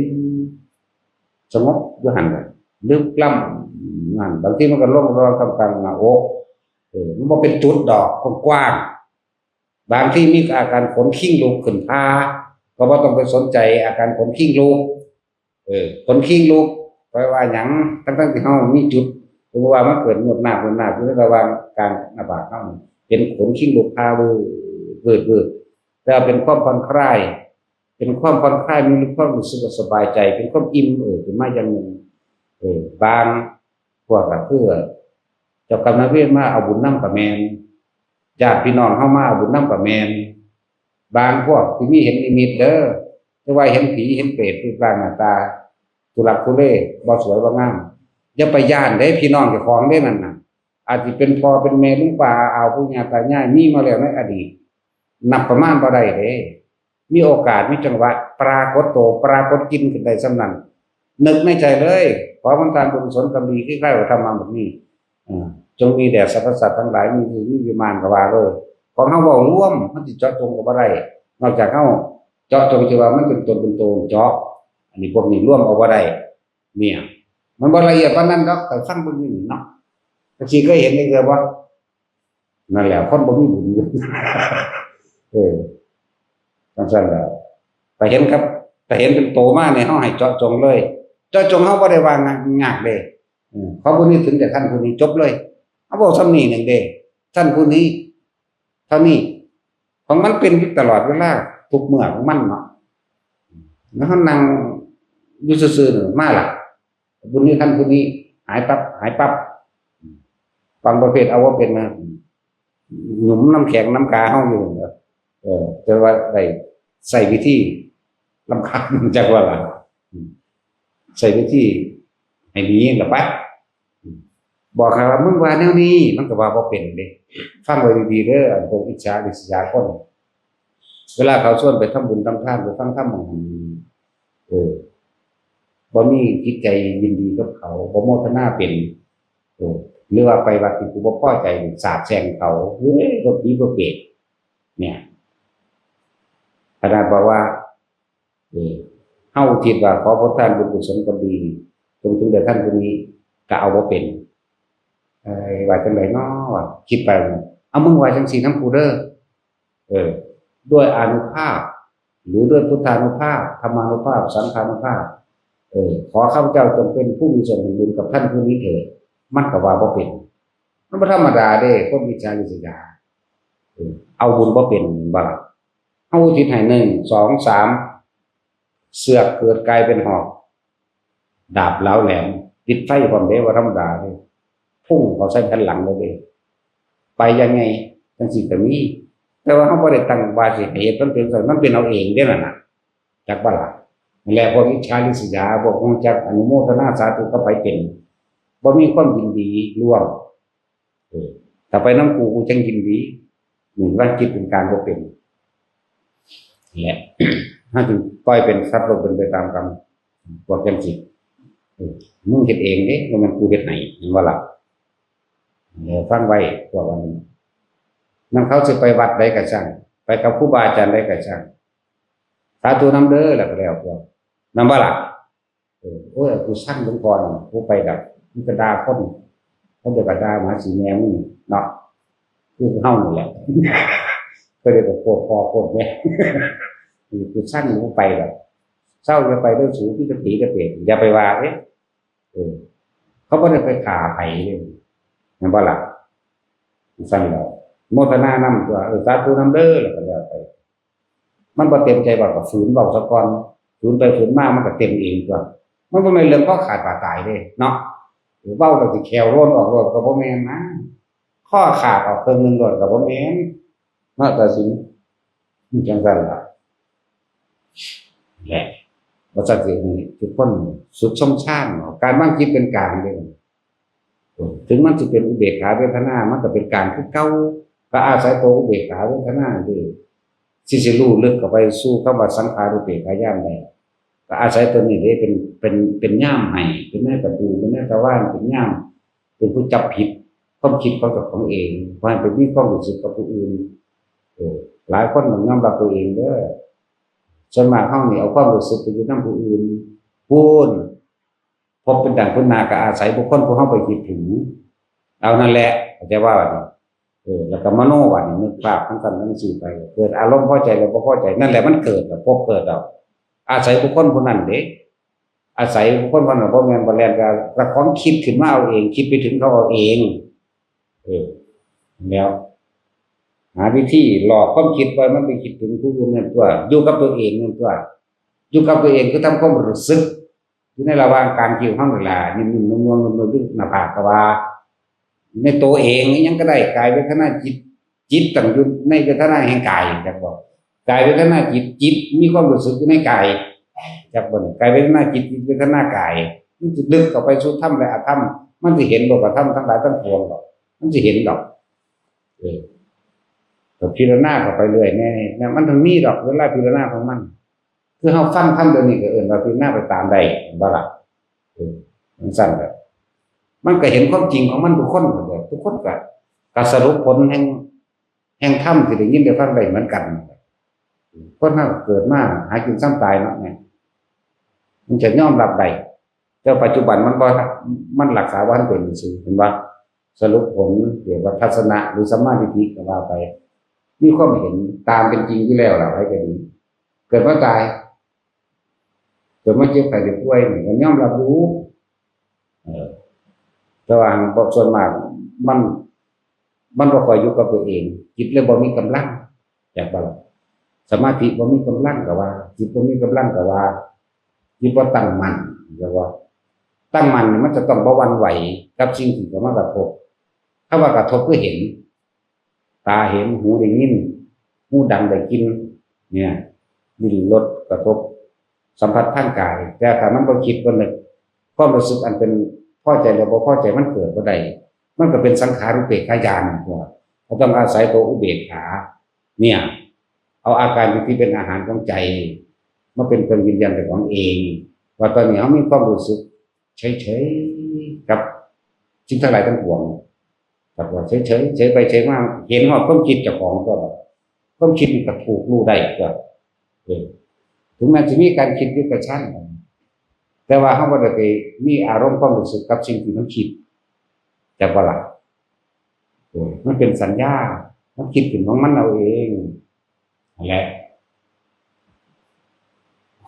สงบอยู่หั่นน่ะ ลึกล้ำนั่น บางทีมันก็ลงรอนกลางๆหน้าอก เออ มันบ่เป็นจุดดอก กว้างๆ บางทีมีอาการขนคิงลุกขึ้นพา ก็บ่ต้องไปสนใจอาการขนคิงลุก เออ ขนคิงลุก แปลว่าหยัง ทั้งๆที่เฮามีจุด สมมุติว่ามันเกิดงวดหน้า งวดหน้า อยู่ในระหว่างกลางหน้าผากเฮานี่ เป็นขนคิงลุกพา วืด วืด วืด แต่ว่าเป็นความผ่อนคลาย เป็นความผ่อนคลาย มีความรู้สึกว่าสบายใจ เป็นความอิ่ม เออ ขึ้นมาอย่างหนึ่ง เออ บางพวกก็คือ เจ้ากรรมนายเวรมาเอาบุญนำก็แม่น ญาติพี่น้องเฮามาเอาบุญนำก็แม่น บางพวกที่มีเห็นนิมิตเด้อ แต่ว่าเห็นผีเห็นเปรตรูปร่างหน้าตาทุลักทุเล บ่สวยบ่งาม อย่าไปย้านเด้ พี่น้องเจ้าของเด้นั่นน่ะ อาจสิเป็นพ่อเป็นแม่ลุงป้าอาอาวปู่ย่าตายาย มีมาแล้วในอดีต นับประมาณบ่ได้เด้ มีโอกาสมีจังหวะ ปรากฏโต ปรากฏกลิ่นขึ้นได้ส่ำนั้น นึกในใจเลย ขอผลทานบุญกุศลกรรมดีที่ข้าพเจ้าทำมาหมดนี้ อ่า จงมีแด่สรรพสัตว์ทั้งหลาย มีอยู่มีวิมานก็ว่าเลย ของเฮาเว้ารวม มันสิเจาะจงก็บ่ได้ นอกจากเฮาเจาะจงที่ว่ามันเป็นตนเป็นโตเจาะ อันนี้พวกนี้รวมเอาบ่ได้ เนี่ย มันบ่ละเอียดปานนั้นดอก แต่ฟังเบิ่งอยู่นี่เนาะ จักสิเคยเห็นจักเทื่อบ่ นั่นแหละ คนบ่มีบุญ เออ จั่งซั้นแหละ ถ้าเห็นครับ ถ้าเห็นเป็นโตมาเนี่ย เฮาให้เจาะจงเลย เจาะจง เฮาบ่ได้ว่ายากเด้ เออ ขอบุญนี้ถึงแต่ท่านผู้นี้ จบเลย เฮาเว้าส่ำนี้หนึ่งเด้ ท่านผู้นี้ เท่านี้ ของมันเป็นอยู่ตลอดเวลา ทุกเมื่อของมันเนาะ แล้วเฮานั่งอยู่ซื่อๆนี่ มาละ บุญนี้ท่านผู้นี้ หายปั๊บ หายปั๊บ บางประเภทเอาบ่เป็นนะ หยุมน้ำแข็งน้ำกาเฮาอยู่นั่นแหละ เออ แต่ว่าได้ใช้วิธีรำคาญ จักว่าล่ะ อืม ใช้วิธีให้ดีล่ะไป อืม บอกให้ว่า "มึงว่าแนวนี้" มันก็ว่าบ่เป็นเด้ ฟังไว้ดีๆเด้อ อันพวกอิจฉาริษยาคน เวลาเขาชวนไปทำบุญทำทาน ไปฟังธรรมหม่องหั้น เออ บ่มีจิตใจยินดีกับเขา บ่โมทนาเป็น เออ หรือว่าไปวัดที่กูบ่พอใจ สาปแช่งเขา เอ้ย พวกผีพวกเปรต เนี่ย ขนาดบอกว่า เออ เฮาอุทิศว่าขอผลทานบุญกุศลก็ดี จงถึงแด่ท่านผู้นี้ ก็เอาบ่เป็น เอ้ย ว่าจั่งใดน้อ วะ คิดไป "เอา มึงว่าจั่งซี่นำกูเด้อ เออ ด้วยอานุภาพ หรือด้วยพุทธานุภาพ ธรรมานุภาพ สังฆานุภาพ เออ ขอข้าพเจ้าจงเป็นผู้มีส่วนแห่งบุญกับท่านผู้นี้เถิด" มันก็ว่าบ่เป็น มันบ่ธรรมดาเด้ คนอิจฉาริษยา เออ เอาบุญบ่เป็น บ่ล่ะ เฮาอุทิศให้ หนึ่ง สอง สาม เสือกเกิดกลายเป็นหอก ดาบเหลาแหลม ติดไฟพร้อมเด้ บ่ธรรมดาเด้ พุ่งเข้าใส่แผ่นหลังเลยเด้ ไปยังไง จั่งซี้ก็มี แต่ว่าเฮาบ่ได้ตั้งว่าสิให้เฮ็ด มันเป็นจั่งซั้น มันเป็นเอาเองเด้นั่นน่ะ จักบ่ล่ะ นั่นแหละ พวกอิจฉาริษยา พวกฮู้จักอนุโมทนาสาธุกับไผเป็น บ่มีความยินดีร่วม เออ ถ้าไปนำกู กูจั่งยินดี นี่ว่าจิตเป็นกลางบ่เป็น นี่แหละ เฮาจึงปล่อยเป็นสัตว์โลกเป็นไปตามกรรม พวกจั่งซี้ เออ มึงเฮ็ดเองเด้ บ่แม่นกูเฮ็ดให้ เห็นบ่ล่ะ เออ ฟังไว้ พวกอันนี้ นำเขาสิไปวัดใดก็ช่าง ไปกับครูบาอาจารย์ใดก็ช่าง สาธุนำเด้อ แล้วก็แล้วตัว นำบ่ล่ะ เออ โอ้ย กูซังหลวงพ่อนี่ กูไปแบบ มันก็ด่าคน เขาเดี๋ยวก็ด่าหมาสีแมวนี่เนาะ คือเฮานี่แหละ ก็เลยก็โคตรพ่อโคตรแม่ กูสั่งกูไปแบบเศร้าจะไปเรื่องสูงที่กระตีกระเตงอย่าไปว่าเอ๊ะเออ เขาไม่ได้ไปขาไผเลยเห็นบ่ล่ะสั่นแล้วโมทนานำตัวเออสาธุนำเด้อแล้วก็แล้วไป มันบ่เต็มใจว่าก็ฝืนเว้าซะก่อน ฝืนไปฝืนมามันก็เต็มเองตัว มันบ่แม่นเรื่องข้อขาดบาดตายเด้เนาะ เว้าแล้วสิแขวโล้นออกโลดก็บ่แม่นนะ ข้อขาดออกเครื่องหนึ่งโลดก็บ่แม่นเนาะ แต่สิมันจังซั่นล่ะ แหละ ว่าซั่นสิให้ทุกคนสุขสมชานเนาะ การวางจิตเป็นกลางเด้ ถึงมันสิเป็นอุเบกขาเวทนา มันก็เป็นกลางคือเก่า ก็อาศัยตัวอุเบกขาเวทนาเด้ สิสิรู้ลึกเข้าไปสู่คำว่าสังขารุปเปกขาญาณได้ ก็อาศัยตัวนี้เด้เป็น เป็น เป็นย่ามให้ เป็นแม่ตะปู เป็นแม่ตะว่าน เป็นย่าม เป็นผู้จับผิด ความคิดของเจ้าของเอง บ่ให้ไปมีความรู้สึกกับผู้อื่น เออ หลายคนต้องยอมรับตัวเองเด้อ ส่วนมากเฮานี่เอาความรู้สึกไปอยู่นำผู้อื่น พู้น พบเป็นดั่งพื้นนาก็อาศัยบุคคลผู้เฮาไปคิดถึง เอานั่นแหละ เข้าใจว่าบัดนี้ เออ แล้วก็มโนบัดนี้ นึกภาพทั้งกันทั้งสี่ไป เกิดอารมณ์พอใจแล้วบ่พอใจ นั่นแหละมันเกิดแล้ว พบเกิดแล้ว อาศัยบุคคลผู้นั้นเด้ อาศัยบุคคลผู้นั้นบ่แม่นบ่แล่น ก็ ก็ของคิดขึ้นมาเอาเอง คิดไปถึงเขาเอาเอง เออ แล้ว หาวิธีหลอกความคิดว่ามันไปคิดถึงผู้อื่นนั่นตัว อยู่กับตัวเองนั่นตัว อยู่กับตัวเองคือทำความรู้สึก อยู่ในระหว่างกลางคิ้วเฮานี่ล่ะ นิ่มๆ นุ่มๆ นุ่มๆ อยู่หน้าผากก็ว่า อยู่ในตัวเองอิหยังก็ได้ กายเวทนาจิต จิตตั้งอยู่ในเวทนาแห่งกาย จักบ่ กายเวทนาจิต จิตมีความรู้สึกอยู่ในกาย จักบ่ กายเวทนาจิต จิตเวทนากาย มันสิลึกเข้าไปสู่ธรรมและอธรรม มันสิเห็นโลกธรรมทั้งหลายทั้งปวงดอก มันสิเห็นดอก เออ ก็พิจารณาเข้าไปเรื่อยแน่ นะ มันต้องมีดอกเวลาพิจารณาของมัน คือเฮาฟังธรรมเดี๋ยวนี้ก็เอิ้นว่าพิจารณาไปตามได้ เห็นบ่ล่ะ เออ จังซั่นแหละ มันก็เห็นความจริงของมันทุกคนนั่นแหละ ทุกคนก็ ก็สรุปผลแห่ง แห่งธรรมที่ได้ยินได้ฟังได้เหมือนกัน คนเฮาเกิดมาหากินซ้ำตายเนาะเนี่ย มันจะยอมรับได้ แต่ปัจจุบันมันบ่ มันรักษาบ่ทันเป็นซื่อ เห็นบ่ สรุปผลเรียกว่าทัศนะหรือสัมมาทิฏฐิก็ว่าไป มีความเห็นตามเป็นจริงอยู่แล้วล่ะ ไผก็ดี เกิดมาตาย เกิดมาเจ็บไข้ได้ป่วยนี่ก็ยอมรับอยู่ เออ แต่ว่าบ่ ส่วนมากมัน มันบ่ค่อยอยู่กับตัวเอง จิตเลยบ่มีกำลัง จักบ่ล่ะ สมาธิบ่มีกำลังก็ว่า จิตบ่มีกำลังก็ว่า จิตบ่ตั้งมั่น เรียกว่า ตั้งมั่นนี่มันจะต้องบ่หวั่นไหวกับสิ่งที่เข้ามากระทบ คำว่ากระทบคือเห็น ตาเห็น หูได้ยิน หูดังได้กลิ่น เนี่ย ลิ้นรสกระทบ สัมผัสทางกาย แต่ถ้ามันบ่คิดบ่นึก ความรู้สึกอันเป็นพอใจและบ่พอใจมันเกิดบ่ได้ มันก็เป็นสังขารุปเปกขาญาณตัว ก็ต้องอาศัยตัวอุเบกขา เนี่ย เอาอาการที่เป็นอาหารของใจ มาเป็นเครื่องยืนยันเป็นของเอง ว่าตอนนี้เฮามีความรู้สึกเฉยๆ กับสิ่งทั้งหลายทั้งปวง ครับว่าเฉยๆ เฉยไปเฉยมา เห็นฮอดความคิดเจ้าของตัว ความคิดมันก็ถูกรู้ได้ตัว เออ ถึงแม้จะมีการคิดอยู่กับชั้น แต่ว่าเฮาบ่ได้ไปมีอารมณ์ความรู้สึกกับสิ่งที่มันคิด จักบ่ล่ะ เออ มันเป็นสัญญา มันคิดขึ้นของมันเอาเอง นั่นแหละ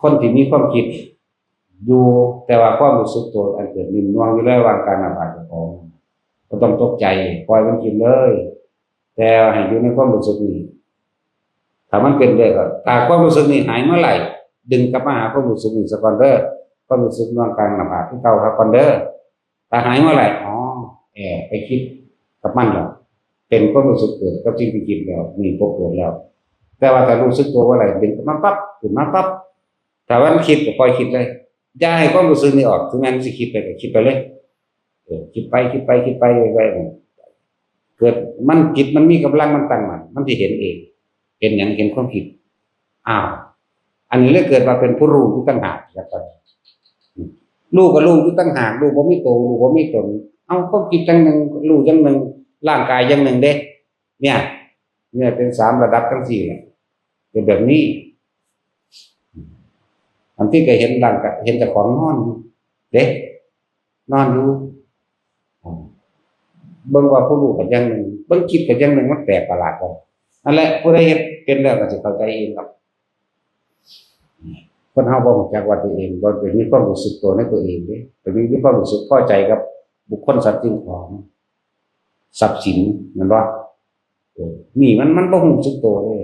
คนที่มีความคิดอยู่ แต่ว่าความรู้สึกตัวอันเกิดนิ่มนวลอยู่ในระหว่างกายหน้าผากเจ้าของ บ่ต้องตกใจ ปล่อยมันคิดเลย แต่ให้อยู่ในความรู้สึกนี้ ถ้ามันเป็นเด้อ ก็ ถ้าความรู้สึกนี้หายเมื่อไหร่ ดึงกลับมาหาความรู้สึกนี้ซะก่อนเด้อ ความรู้สึกนวลกลางหน้าผากคือเก่าซะก่อนเด้อ ถ้าหายเมื่อไหร่ อ๋อ แอบไปคิดกับมันแล้ว เป็นความรู้สึกเกิดกับสิ่งที่คิดแล้ว นี่พบเกิดแล้ว แต่ว่าถ้ารู้สึกตัวเมื่อไหร่ ดึงกลับมาปั๊บ ขึ้นมาปั๊บ ถ้ามันคิดก็ปล่อยคิดเลย อย่าให้ความรู้สึกนี้ออก ถึงแม้มันสิคิดไปก็คิดไปเลย เออ คิดไป คิดไป คิดไป ไป ไป เกิดมันจิตมันมีกำลังมันตั้งมั่น มันสิเห็นเอง เห็นหยัง เห็นความคิด อ้าว อันนี้เลยเกิดมาเป็นผู้รู้อยู่ต่างหาก แล้วก็รู้ก็รู้อยู่ต่างหาก รู้บ่มีตัว รู้บ่มีตน เอาความคิดอย่างหนึ่ง รู้อย่างหนึ่ง ร่างกายอย่างหนึ่งเด้ เนี่ย เนี่ยเป็นสามระดับทั้งสี่เนี่ย เป็นแบบนี้ อันที่ก็เห็นร่างกาย เห็นเจ้าของนอนอยู่ เด้ นอนอยู่ อ่า เบิ่งว่าผู้รู้ก็อย่างหนึ่ง เบิ่งจิตก็อย่างหนึ่ง มันแปลกประหลาดบ่ นั่นแหละ ผู้ใดเฮ็ดเป็นแล้วก็สิเข้าใจเองครับ คนเฮาบ่รู้จักว่าตัวเอง บ่ได้มีความรู้สึกตัวในตัวเองเด้ แต่มีความรู้สึกพอใจกับบุคคลสัตว์สิ่งของ ทรัพย์สิน แม่นบ่ เออ นี่มัน มันบ่รู้สึกตัวเลย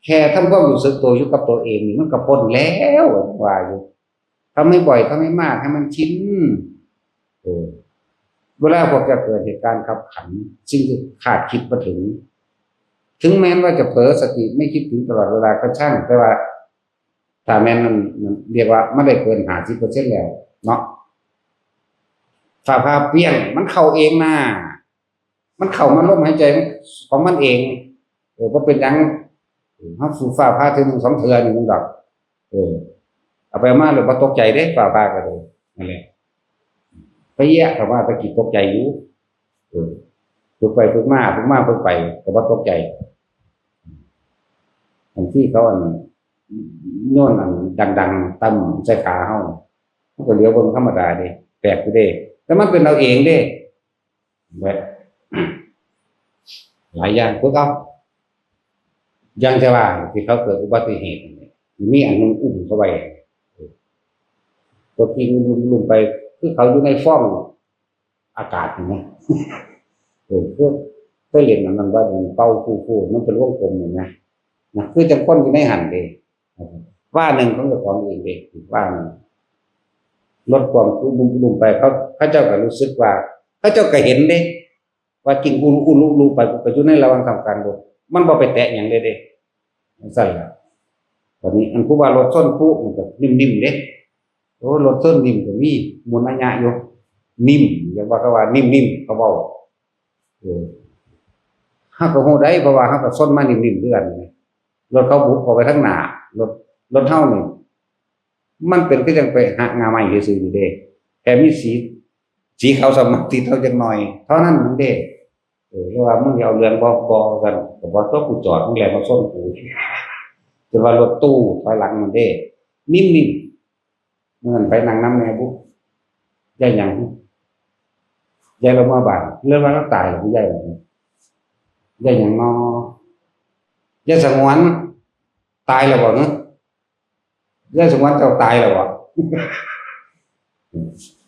แค่ทำความรู้สึกตัวอยู่กับตัวเองนี่มันก็พ้นแล้ว ว่าอยู่ ทำให้บ่อย ทำให้มาก ให้มันชิน เออ เวลาพวกจะเกิดเหตุการณ์ขับขัน สิ่งที่คาดคิดบ่ถึง ถึงแม้ว่าจะเผลอสติไม่คิดถึงตลอดเวลาก็ช่าง แต่ว่า ถ้าแม่นมัน มันเรียกว่ามันได้เกินห้าสิบเปอร์เซ็นต์แล้วเนาะ ฟ้าผ่าเปรี้ยง มันเข้าเองนะ มันเข้ามาลมหายใจของมันเอง เออ บ่เป็นหยัง เออ เฮาสูดฟ้าผ่าเทื่อหนึ่งสองเทื่อนี่มันดอก เออ เอาไปมาเลยบ่ตกใจเด้ ฟ้าผ่าก็เลย นั่นแหละ ไปแยกกับว่าตะกี้ตกใจอยู่ เออ ฝึกไปฝึกมา ฝึกมาฝึกไป ก็บ่ตกใจ อันที่เขาอัน โยนอันดังๆ ตั้มใส่ขาเฮา มันก็เหลียวเบิ่งธรรมดาเด้ แปลกอยู่เด้ แต่มันเป็นเอาเองเด้ แบบ หลายอย่าง พวกเขา อย่างจะว่าที่เขาเกิดอุบัติเหตุนี่ มีอันหนึงอุ้มเขาไว้ ตัวจริงลุ่มๆไป คือเขาอยู่ในฟ้องอากาศนี่นะ เออ คือเคยเล่นอันนั้นว่าเป่าฟูๆ มันเป็นวงกลมนี่นะ นะ คือจังคนอยู่ในหั่นเด้ ว่าหนึ่งของเจ้าของเองเด้ ว่าหนึ่ง รถความลุ่มๆไป เขา เขาเจ้าก็รู้สึกว่า เขาเจ้าก็เห็นเด้ ว่ากิ่งอุลุอุลุอุลุไป ก็อยู่ในระหว่างทำการรถ มันบ่ไปแตะหยังเลยเด้ จั่งซั่นล่ะ ตอนนี้อันผู้ว่ารถชนผู้มันก็นิ่มๆเด้ โอ้ รถชนนิ่มก็มี หมุนอะยะอยู่ นิ่ม อยากว่าก็ว่านิ่มๆ เขาเว้า เออ เฮาก็ฮู้ได้ เพราะว่าเฮาก็ชนมานิ่มๆคือกันนะ รถเขาบุบออกไปทางหน้า รถ รถเฮานี่ มันเป็นคือจั่งไปหักง่าไม้ซื่อๆนี่เด้ แค่มีสี สีขาวสมัครติดเฮาจักหน่อย เท่านั้นเด้ เออ เรียกว่ามึงสิเอาเรื่องบ่ บ่ กัน ก็บ่ ตัวกูจอด มึงแล่นมาชนกู จนว่ารถตู้ถอยหลังมันเด้ นิ่มๆ เมื่อนั้นไปนั่งนำแม่บุ ยายหยัง ยายละเมอบ้าน เรื่องว่าเราตายแล้วบ่ ยายหยัง ยายหยังน้อ ยายสงวน ตายแล้วบ่เนาะ ยายสงวนเจ้าตายแล้วบ่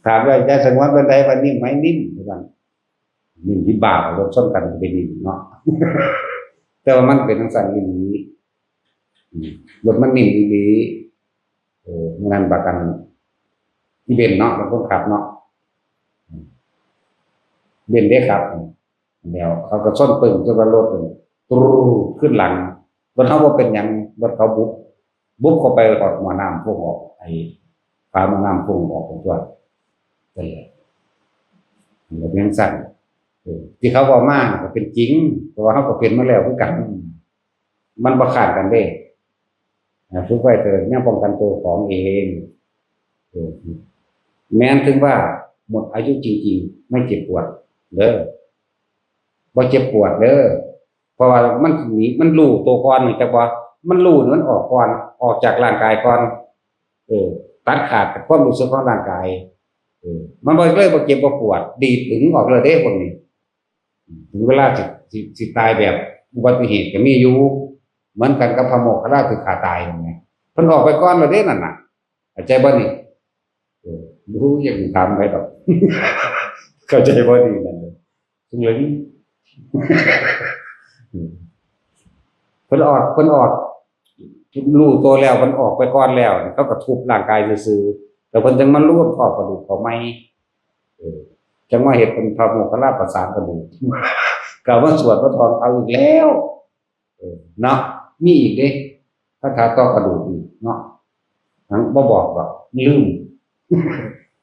ถามว่ายายสงวนเป็นได ว่านิ่มไหม นิ่ม ว่าซั่น นิ่มที่บ้า รถชนกันเป็นนิ่มเนาะ แต่ว่ามันเป็นจั่งซั่นอีหลี อืม รถมันนิ่มอีหลี เออ มื้อนั้นบักอัน อีเบนเนาะ เป็นคนขับเนาะ เบนเด้ครับ แล้วเขาก็ชนปึ้งจนว่ารถมันตรูดขึ้นหลัง รถเขาบ่เป็นหยัง รถเขาบุบ บุบเข้าไปหอดหม้อน้ำพุ่งออก ไอ้ฝาหม้อน้ำพุ่งออกเป็นตัว นั่นแหละ มันก็เป็นจั่งซั่น เออ ที่เขาเว้ามาน่ะก็เป็นจริง เพราะว่าเขาก็เป็นมาแล้วคือกัน มันบ่ค้านกันเด้ อ่า ฝึกไว้เถิด ยังป้องกันตัวของเอง เออ แม้นถึงว่าหมดอายุจริงๆ ไม่เจ็บปวดเด้อ บ่เจ็บปวดเด้อ เพราะว่ามันหนี มันรู้ตัวก่อน จักว่า มันรู้นี่มันออกก่อน ออกจากร่างกายก่อน เออ ตัดขาดจากความรู้สึกของร่างกาย เออ มันบ่เลยบ่เจ็บบ่ปวด ดีดดึงออกเลยเด้พวกนี้ ถึงเวลาสิ สิ สิตายแบบอุบัติเหตุก็มีอยู่ เหมือนกันกับพระโมคคัลลาสิขาตายนั่นแหละ เพิ่นออกไปก่อนแล้วเด้นั่นน่ะ เข้าใจบ่นี่ เออ บ่รู้อยากถามไผดอก เข้าใจบ่นี่นั่นเลย ซึ่งเลย เพิ่นออก เพิ่นออก รู้ตัวแล้ว เพิ่นออกไปก่อนแล้ว เขาก็ทุบร่างกายซื่อๆ แล้วเพิ่นจั่งมารวมเท่ากระดูกเข้าใหม่ เออ จั่งมาเฮ็ดเป็นพระโมคคัลลาประสานกระดูก ก็เอามาสวดมาถอนเอาอีกแล้ว เออ เนาะ มีอีกเด้ คาถาต่อกระดูกอีกเนาะ หยังบ่บอกดอก ลืม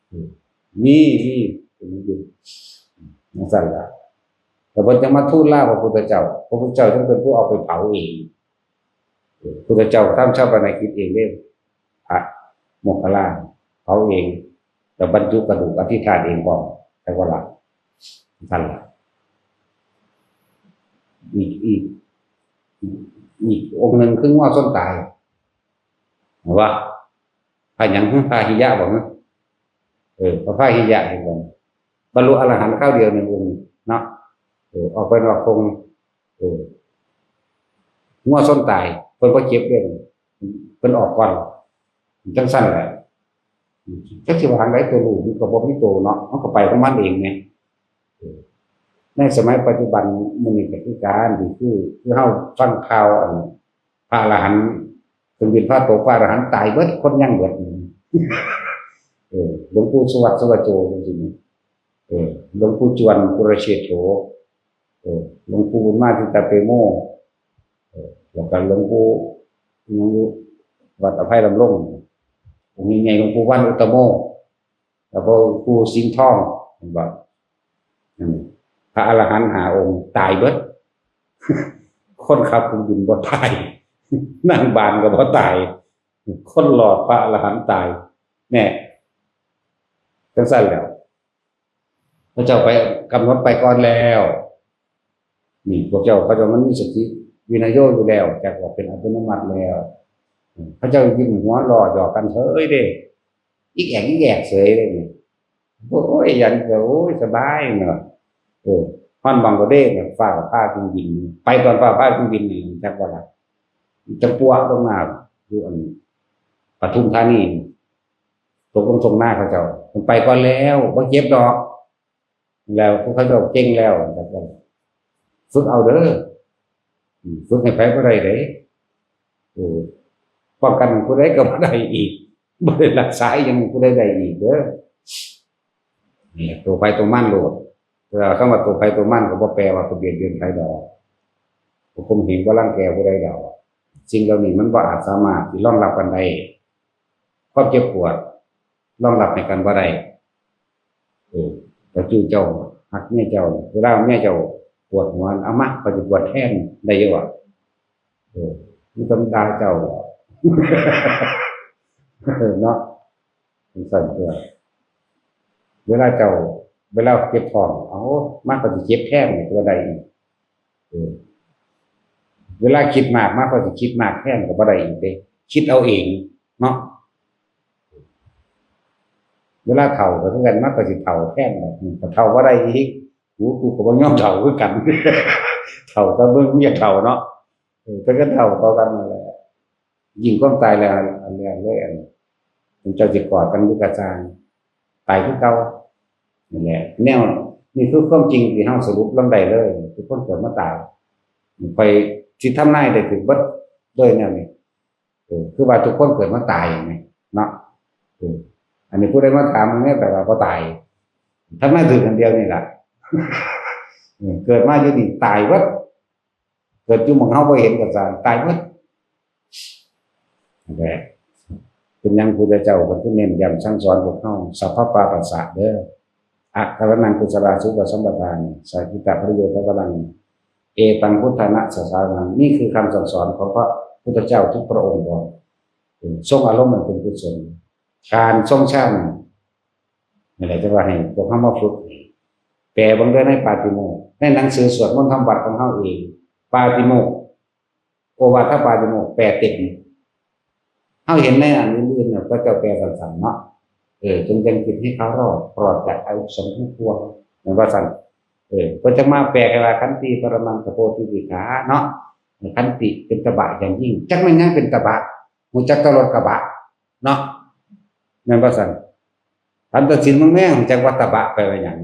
เออ มี มี มีอยู่ จั่งซั่นล่ะ แต่เพิ่นจั่งมาทูลลาพระพุทธเจ้า พระพุทธเจ้าจั่งเป็นผู้เอาไปเผาเอง เออ พุทธเจ้าทำฌาปนกิจเองเด้ พระโมคคัลลา เผาเอง แล้วบรรจุกระดูกอธิษฐานเองพร้อม แต่ว่าละ จั่งซั่นล่ะ อีก อีก อีกองค์หนึ่งคืองัวชนตาย เห็นบ่ พาหยัง พาหิยะบ่ เออ พระพาหิยะเห็นบ่ บรรลุอรหันต์คราวเดียวในองค์เนาะ เออ ออกไปนอกพง เออ งัวชนตาย เพิ่นบ่เจ็บเด้ เพิ่นออกก่อน จั่งซั่นแหละ จักสิว่าจั่งใด ตัวลูกมันก็บ่มีตัวเนาะ มันก็ไปของมันเองแหม ในสมัยปัจจุบันมื้อนี้ก็คือกัน ที่คือ คือเฮาฟังข่าวอันพระอรหันต์ เครื่องบินพาตก พระอรหันต์ตายเบิด คนยังเบิด เออ หลวงปู่สุวัต สุวัจโจ จังซี่นี่ เออ หลวงปู่จวน ปุรเชษโฐ เออ หลวงปู่บุญมา ทิตาเปโม เออ แล้วก็หลวงปู่ อิหยังอยู่ วัดอภัยดำรง องค์ใหญ่ๆ หลวงปู่วันอุตตโม แล้วก็หลวงปู่สิงห์ทอง เห็นบ่ นั่น พระอรหันต์ห้าองค์ตายเบิด คนขับเครื่องบินบ่ตาย นั่งบานก็บ่ตาย คนหลอดพระอรหันต์ตาย แน่ จั่งซั่นแหล้ว พระเจ้าไปกำหนดไปก่อนแล้ว นี่พวกเจ้า พระเจ้ามันมีสติวินัยโยอยู่แล้ว จักออกเป็นอัตโนมัติแล้ว พระเจ้ายิ้มหัวหล่อหยอกกันเฉยเด้ อีกแอกอีกแอกเฉยเลยนี่ โอ้ย ยันก็ โอ้ย สบายเนาะ เออ ฮอดหม่องก็เด้เนี่ย ฟ้าก็พาเครื่องบิน ไปตอนฟ้าพาเครื่องบินนี่ จักว่าล่ะ จั่งปัวลงมา อยู่อัน ปทุมธานี ตกลงส่งหน้าเขาเจ้า มันไปก่อนแล้ว บ่เจ็บดอก แล้วพวกเขาเจ้าเก่งแล้ว จักว่า ฝึกเอาเด้อ อืม ฝึกให้ไผบ่ได้เด้ เออ ป้องกันผู้ใดก็บ่ได้อีก บ่ได้รักษาอีหยังผู้ใดได้อีกเด้อ นี่ ตัวไผตัวมันโลด แต่คำว่าตัวไผตัวมันก็บ่แปลว่าไปเบียดเบียนไผดอก บ่ข่มเหง บ่รังแกผู้ใดดอก สิ่งเหล่านี้มันบ่อาจสามารถที่รองรับกันได้ ความเจ็บปวดรองรับให้กันบ่ได้ เออ แต่คือเจ้าฮักเมียเจ้า เวลาเมียเจ้าปวดหัว เอามา ข้อยสิปวดแทน ได้อยู่บ่ เออ มันต้องด่าเจ้าบ่ เออ เนาะ จั่งซั่นตัว เวลาเจ้า เวลาเจ็บท้อง เอา มา ข้อยสิเจ็บแทน นี่ตัวได้อีก เออ เวลาคิดมาก มา ข้อยสิคิดมากแทนก็บ่ได้อีกเด้ คิดเอาเองเนาะ เวลาเฒ่าก็คือกัน มา ข้อยสิเฒ่าแทน อืม ก็เฒ่าบ่ได้อีก กู กูก็บ่ยอมเฒ่าคือกัน เฒ่าแต่เบิ่งกูอยากเฒ่าเนาะ เออ แต่ก็เฒ่าต่อกันนั่นแหละ ยิ่งความตายแล้ว อันเนี้ยเลย อัน เจ้าสิกอดกันอยู่กะซ่าง ตายคือเก่า นั่นแหละ แนว นี่คือความจริงที่เฮาสรุปลงได้เลย ทุกคนเกิดมาตาย ข้อยสิทำนายได้ถืกเบิดเลยแนวนี้ เออ คือว่าทุกคนเกิดมาตายนี่เนาะ เออ อันนี้ผู้ใดมาถามมันเนี่ยแปลว่าบ่ตาย ทำนายถืกอันเดียวนี่ล่ะ เออ เกิดมาอยู่นี่ตายเบิด เกิดอยู่หม่องเฮาบ่เห็นกะซ่าง ตายเบิด นั่นแหละ เป็นหยังพุทธเจ้าเพิ่นคือเน้นย้ำสั่งสอนพวกเฮา สัพพะปาปัสสะเด้อ อะการะณังกุศลาสุปสัมปทานิ สักขิตะปริโยทะกะรัง เอตังพุทธานะสสารัง นี่คือคำสั่งสอนของพระพุทธเจ้าทุกพระองค์ก่อน เออ ทรงอารมณ์มันเป็นกุศล การทรงฌาน นี่แหละจะว่าให้พวกเฮามาฝึก แปลเบิ่งเด้อในปาติโมกข์ ในหนังสือสวดมนต์ทำวัดของเฮาเอง ปาติโมกข์ โอวาทปาติโมกข์ แปลเต็ม เฮาเห็นในอันอื่นๆเนี่ย พระเจ้าแปลสั้นๆเนาะ เออ จงยังจิตให้เคารพ ปลอดจากอากุศลทั้งปวง แม่นว่าซั่น เออ เพิ่นจั่งมาแปลให้ว่า ขันติปรมังตะโพธิวิขา เนาะ ขันติเป็นตบะอย่างยิ่ง จักแม่นหยังเป็นตบะ ฮู้จักแต่รถกระบะ เนาะ แม่นบ่ซั่น ขันตศีลเมืองแมง ฮู้จักว่าตบะแปลว่าหยัง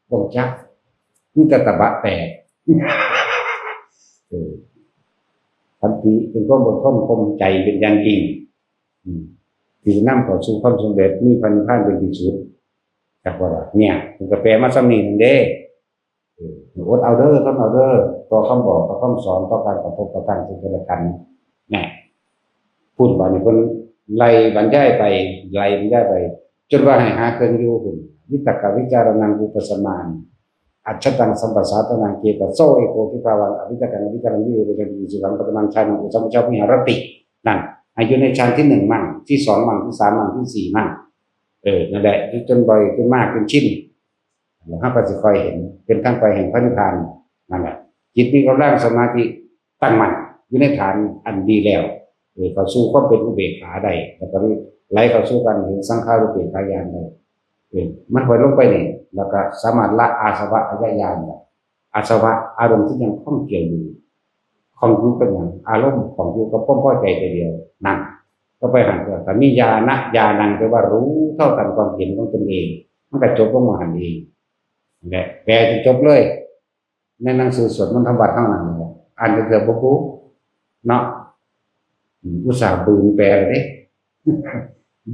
บ่ฮู้จัก มีแต่ตบะแตก เออ ขันติเป็นความอดทนข่มใจเป็นอย่างยิ่ง อืม ที่จะนำเข้าสู่ความสำเร็จ มีพระนิพพานเป็นที่สุด จักว่าล่ะ เนี่ย เพิ่นก็แปลมาส่ำนี้นั่นเด้ เออ อดเอาเด้อ ทนเอาเด้อ ต่อคำบอก ต่อคำสอน ต่อการกระทบกระทั่งซึ่งกันและกัน แหม พูดว่านี่เพิ่นไล่บรรยายไป ไล่บรรยายไป จนว่าให้หาเครื่องอยู่พุ้น วิตกวิจารณังวิปัสสมานิ อัจฉตังสัมปสาตนัง เจตโสเอโกทิภาวัง อวิตกังอวิจารัง วิเวกจันติสุขัง ปัตตมังฌานัง อุสัมปจาวิหารติ นั่น ให้อยู่ในฌานที่หนึ่งมั่ง ที่สองมั่ง ที่สามมั่ง ที่สี่มั่ง เออ นั่นแหละ จนบ่อย จนมาก จนชิน แล้วเฮาก็สิค่อยเห็น เป็นทางไปแห่งพระนิพพาน นั่นแหละ จิตมีกำลัง สมาธิตั้งมั่น อยู่ในฐานอันดีแล้ว เออ เข้าสู่ความเป็นอุเบกขาได้ แล้วก็ไหลเข้าสู่การเห็นสังขารูเปกขาญาณได้ เออ มันค่อยลงไปนี่ แล้วก็สามารถละอาสวะขยะญาณได้ อาสวะ อารมณ์ที่ยังข้องเกี่ยวอยู่ ของอยู่กับหยัง อารมณ์ของอยู่กับความพอใจแต่เดียว นั่น ก็ไปหันตัว ถ้ามีญาณะ ญาณัง แปลว่ารู้เท่าทันความเห็นของตนเอง มันก็จบลงมาหันเอง และแปลจนจบเลย ในหนังสือสวดมนต์ทำวัดเท่านั้นแหละ อ่านเถื่อๆบ่ฮู้เนาะ อืม อุตส่าห์บืนแปลเลยเด้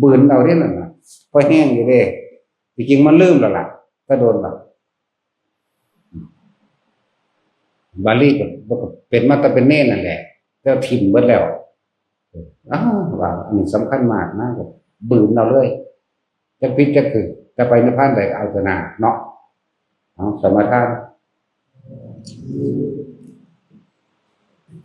บืนเอาเด้นั่นน่ะ พอแห้งอยู่เด้ ที่จริงมันลืมแล้วล่ะ ก็โดนแบบ บาลีก็ ก็เป็นมาแต่เป็นเณรนั่นแหละ แต่ถิ่มเบิดแล้ว อ้าว ว่าอันนี้สำคัญมากนะ ก็บืนเอาเลย จักผิดจักถืก จะไปนิพพานใดก็เอาเถอะนาเนาะ เอา สมาทาน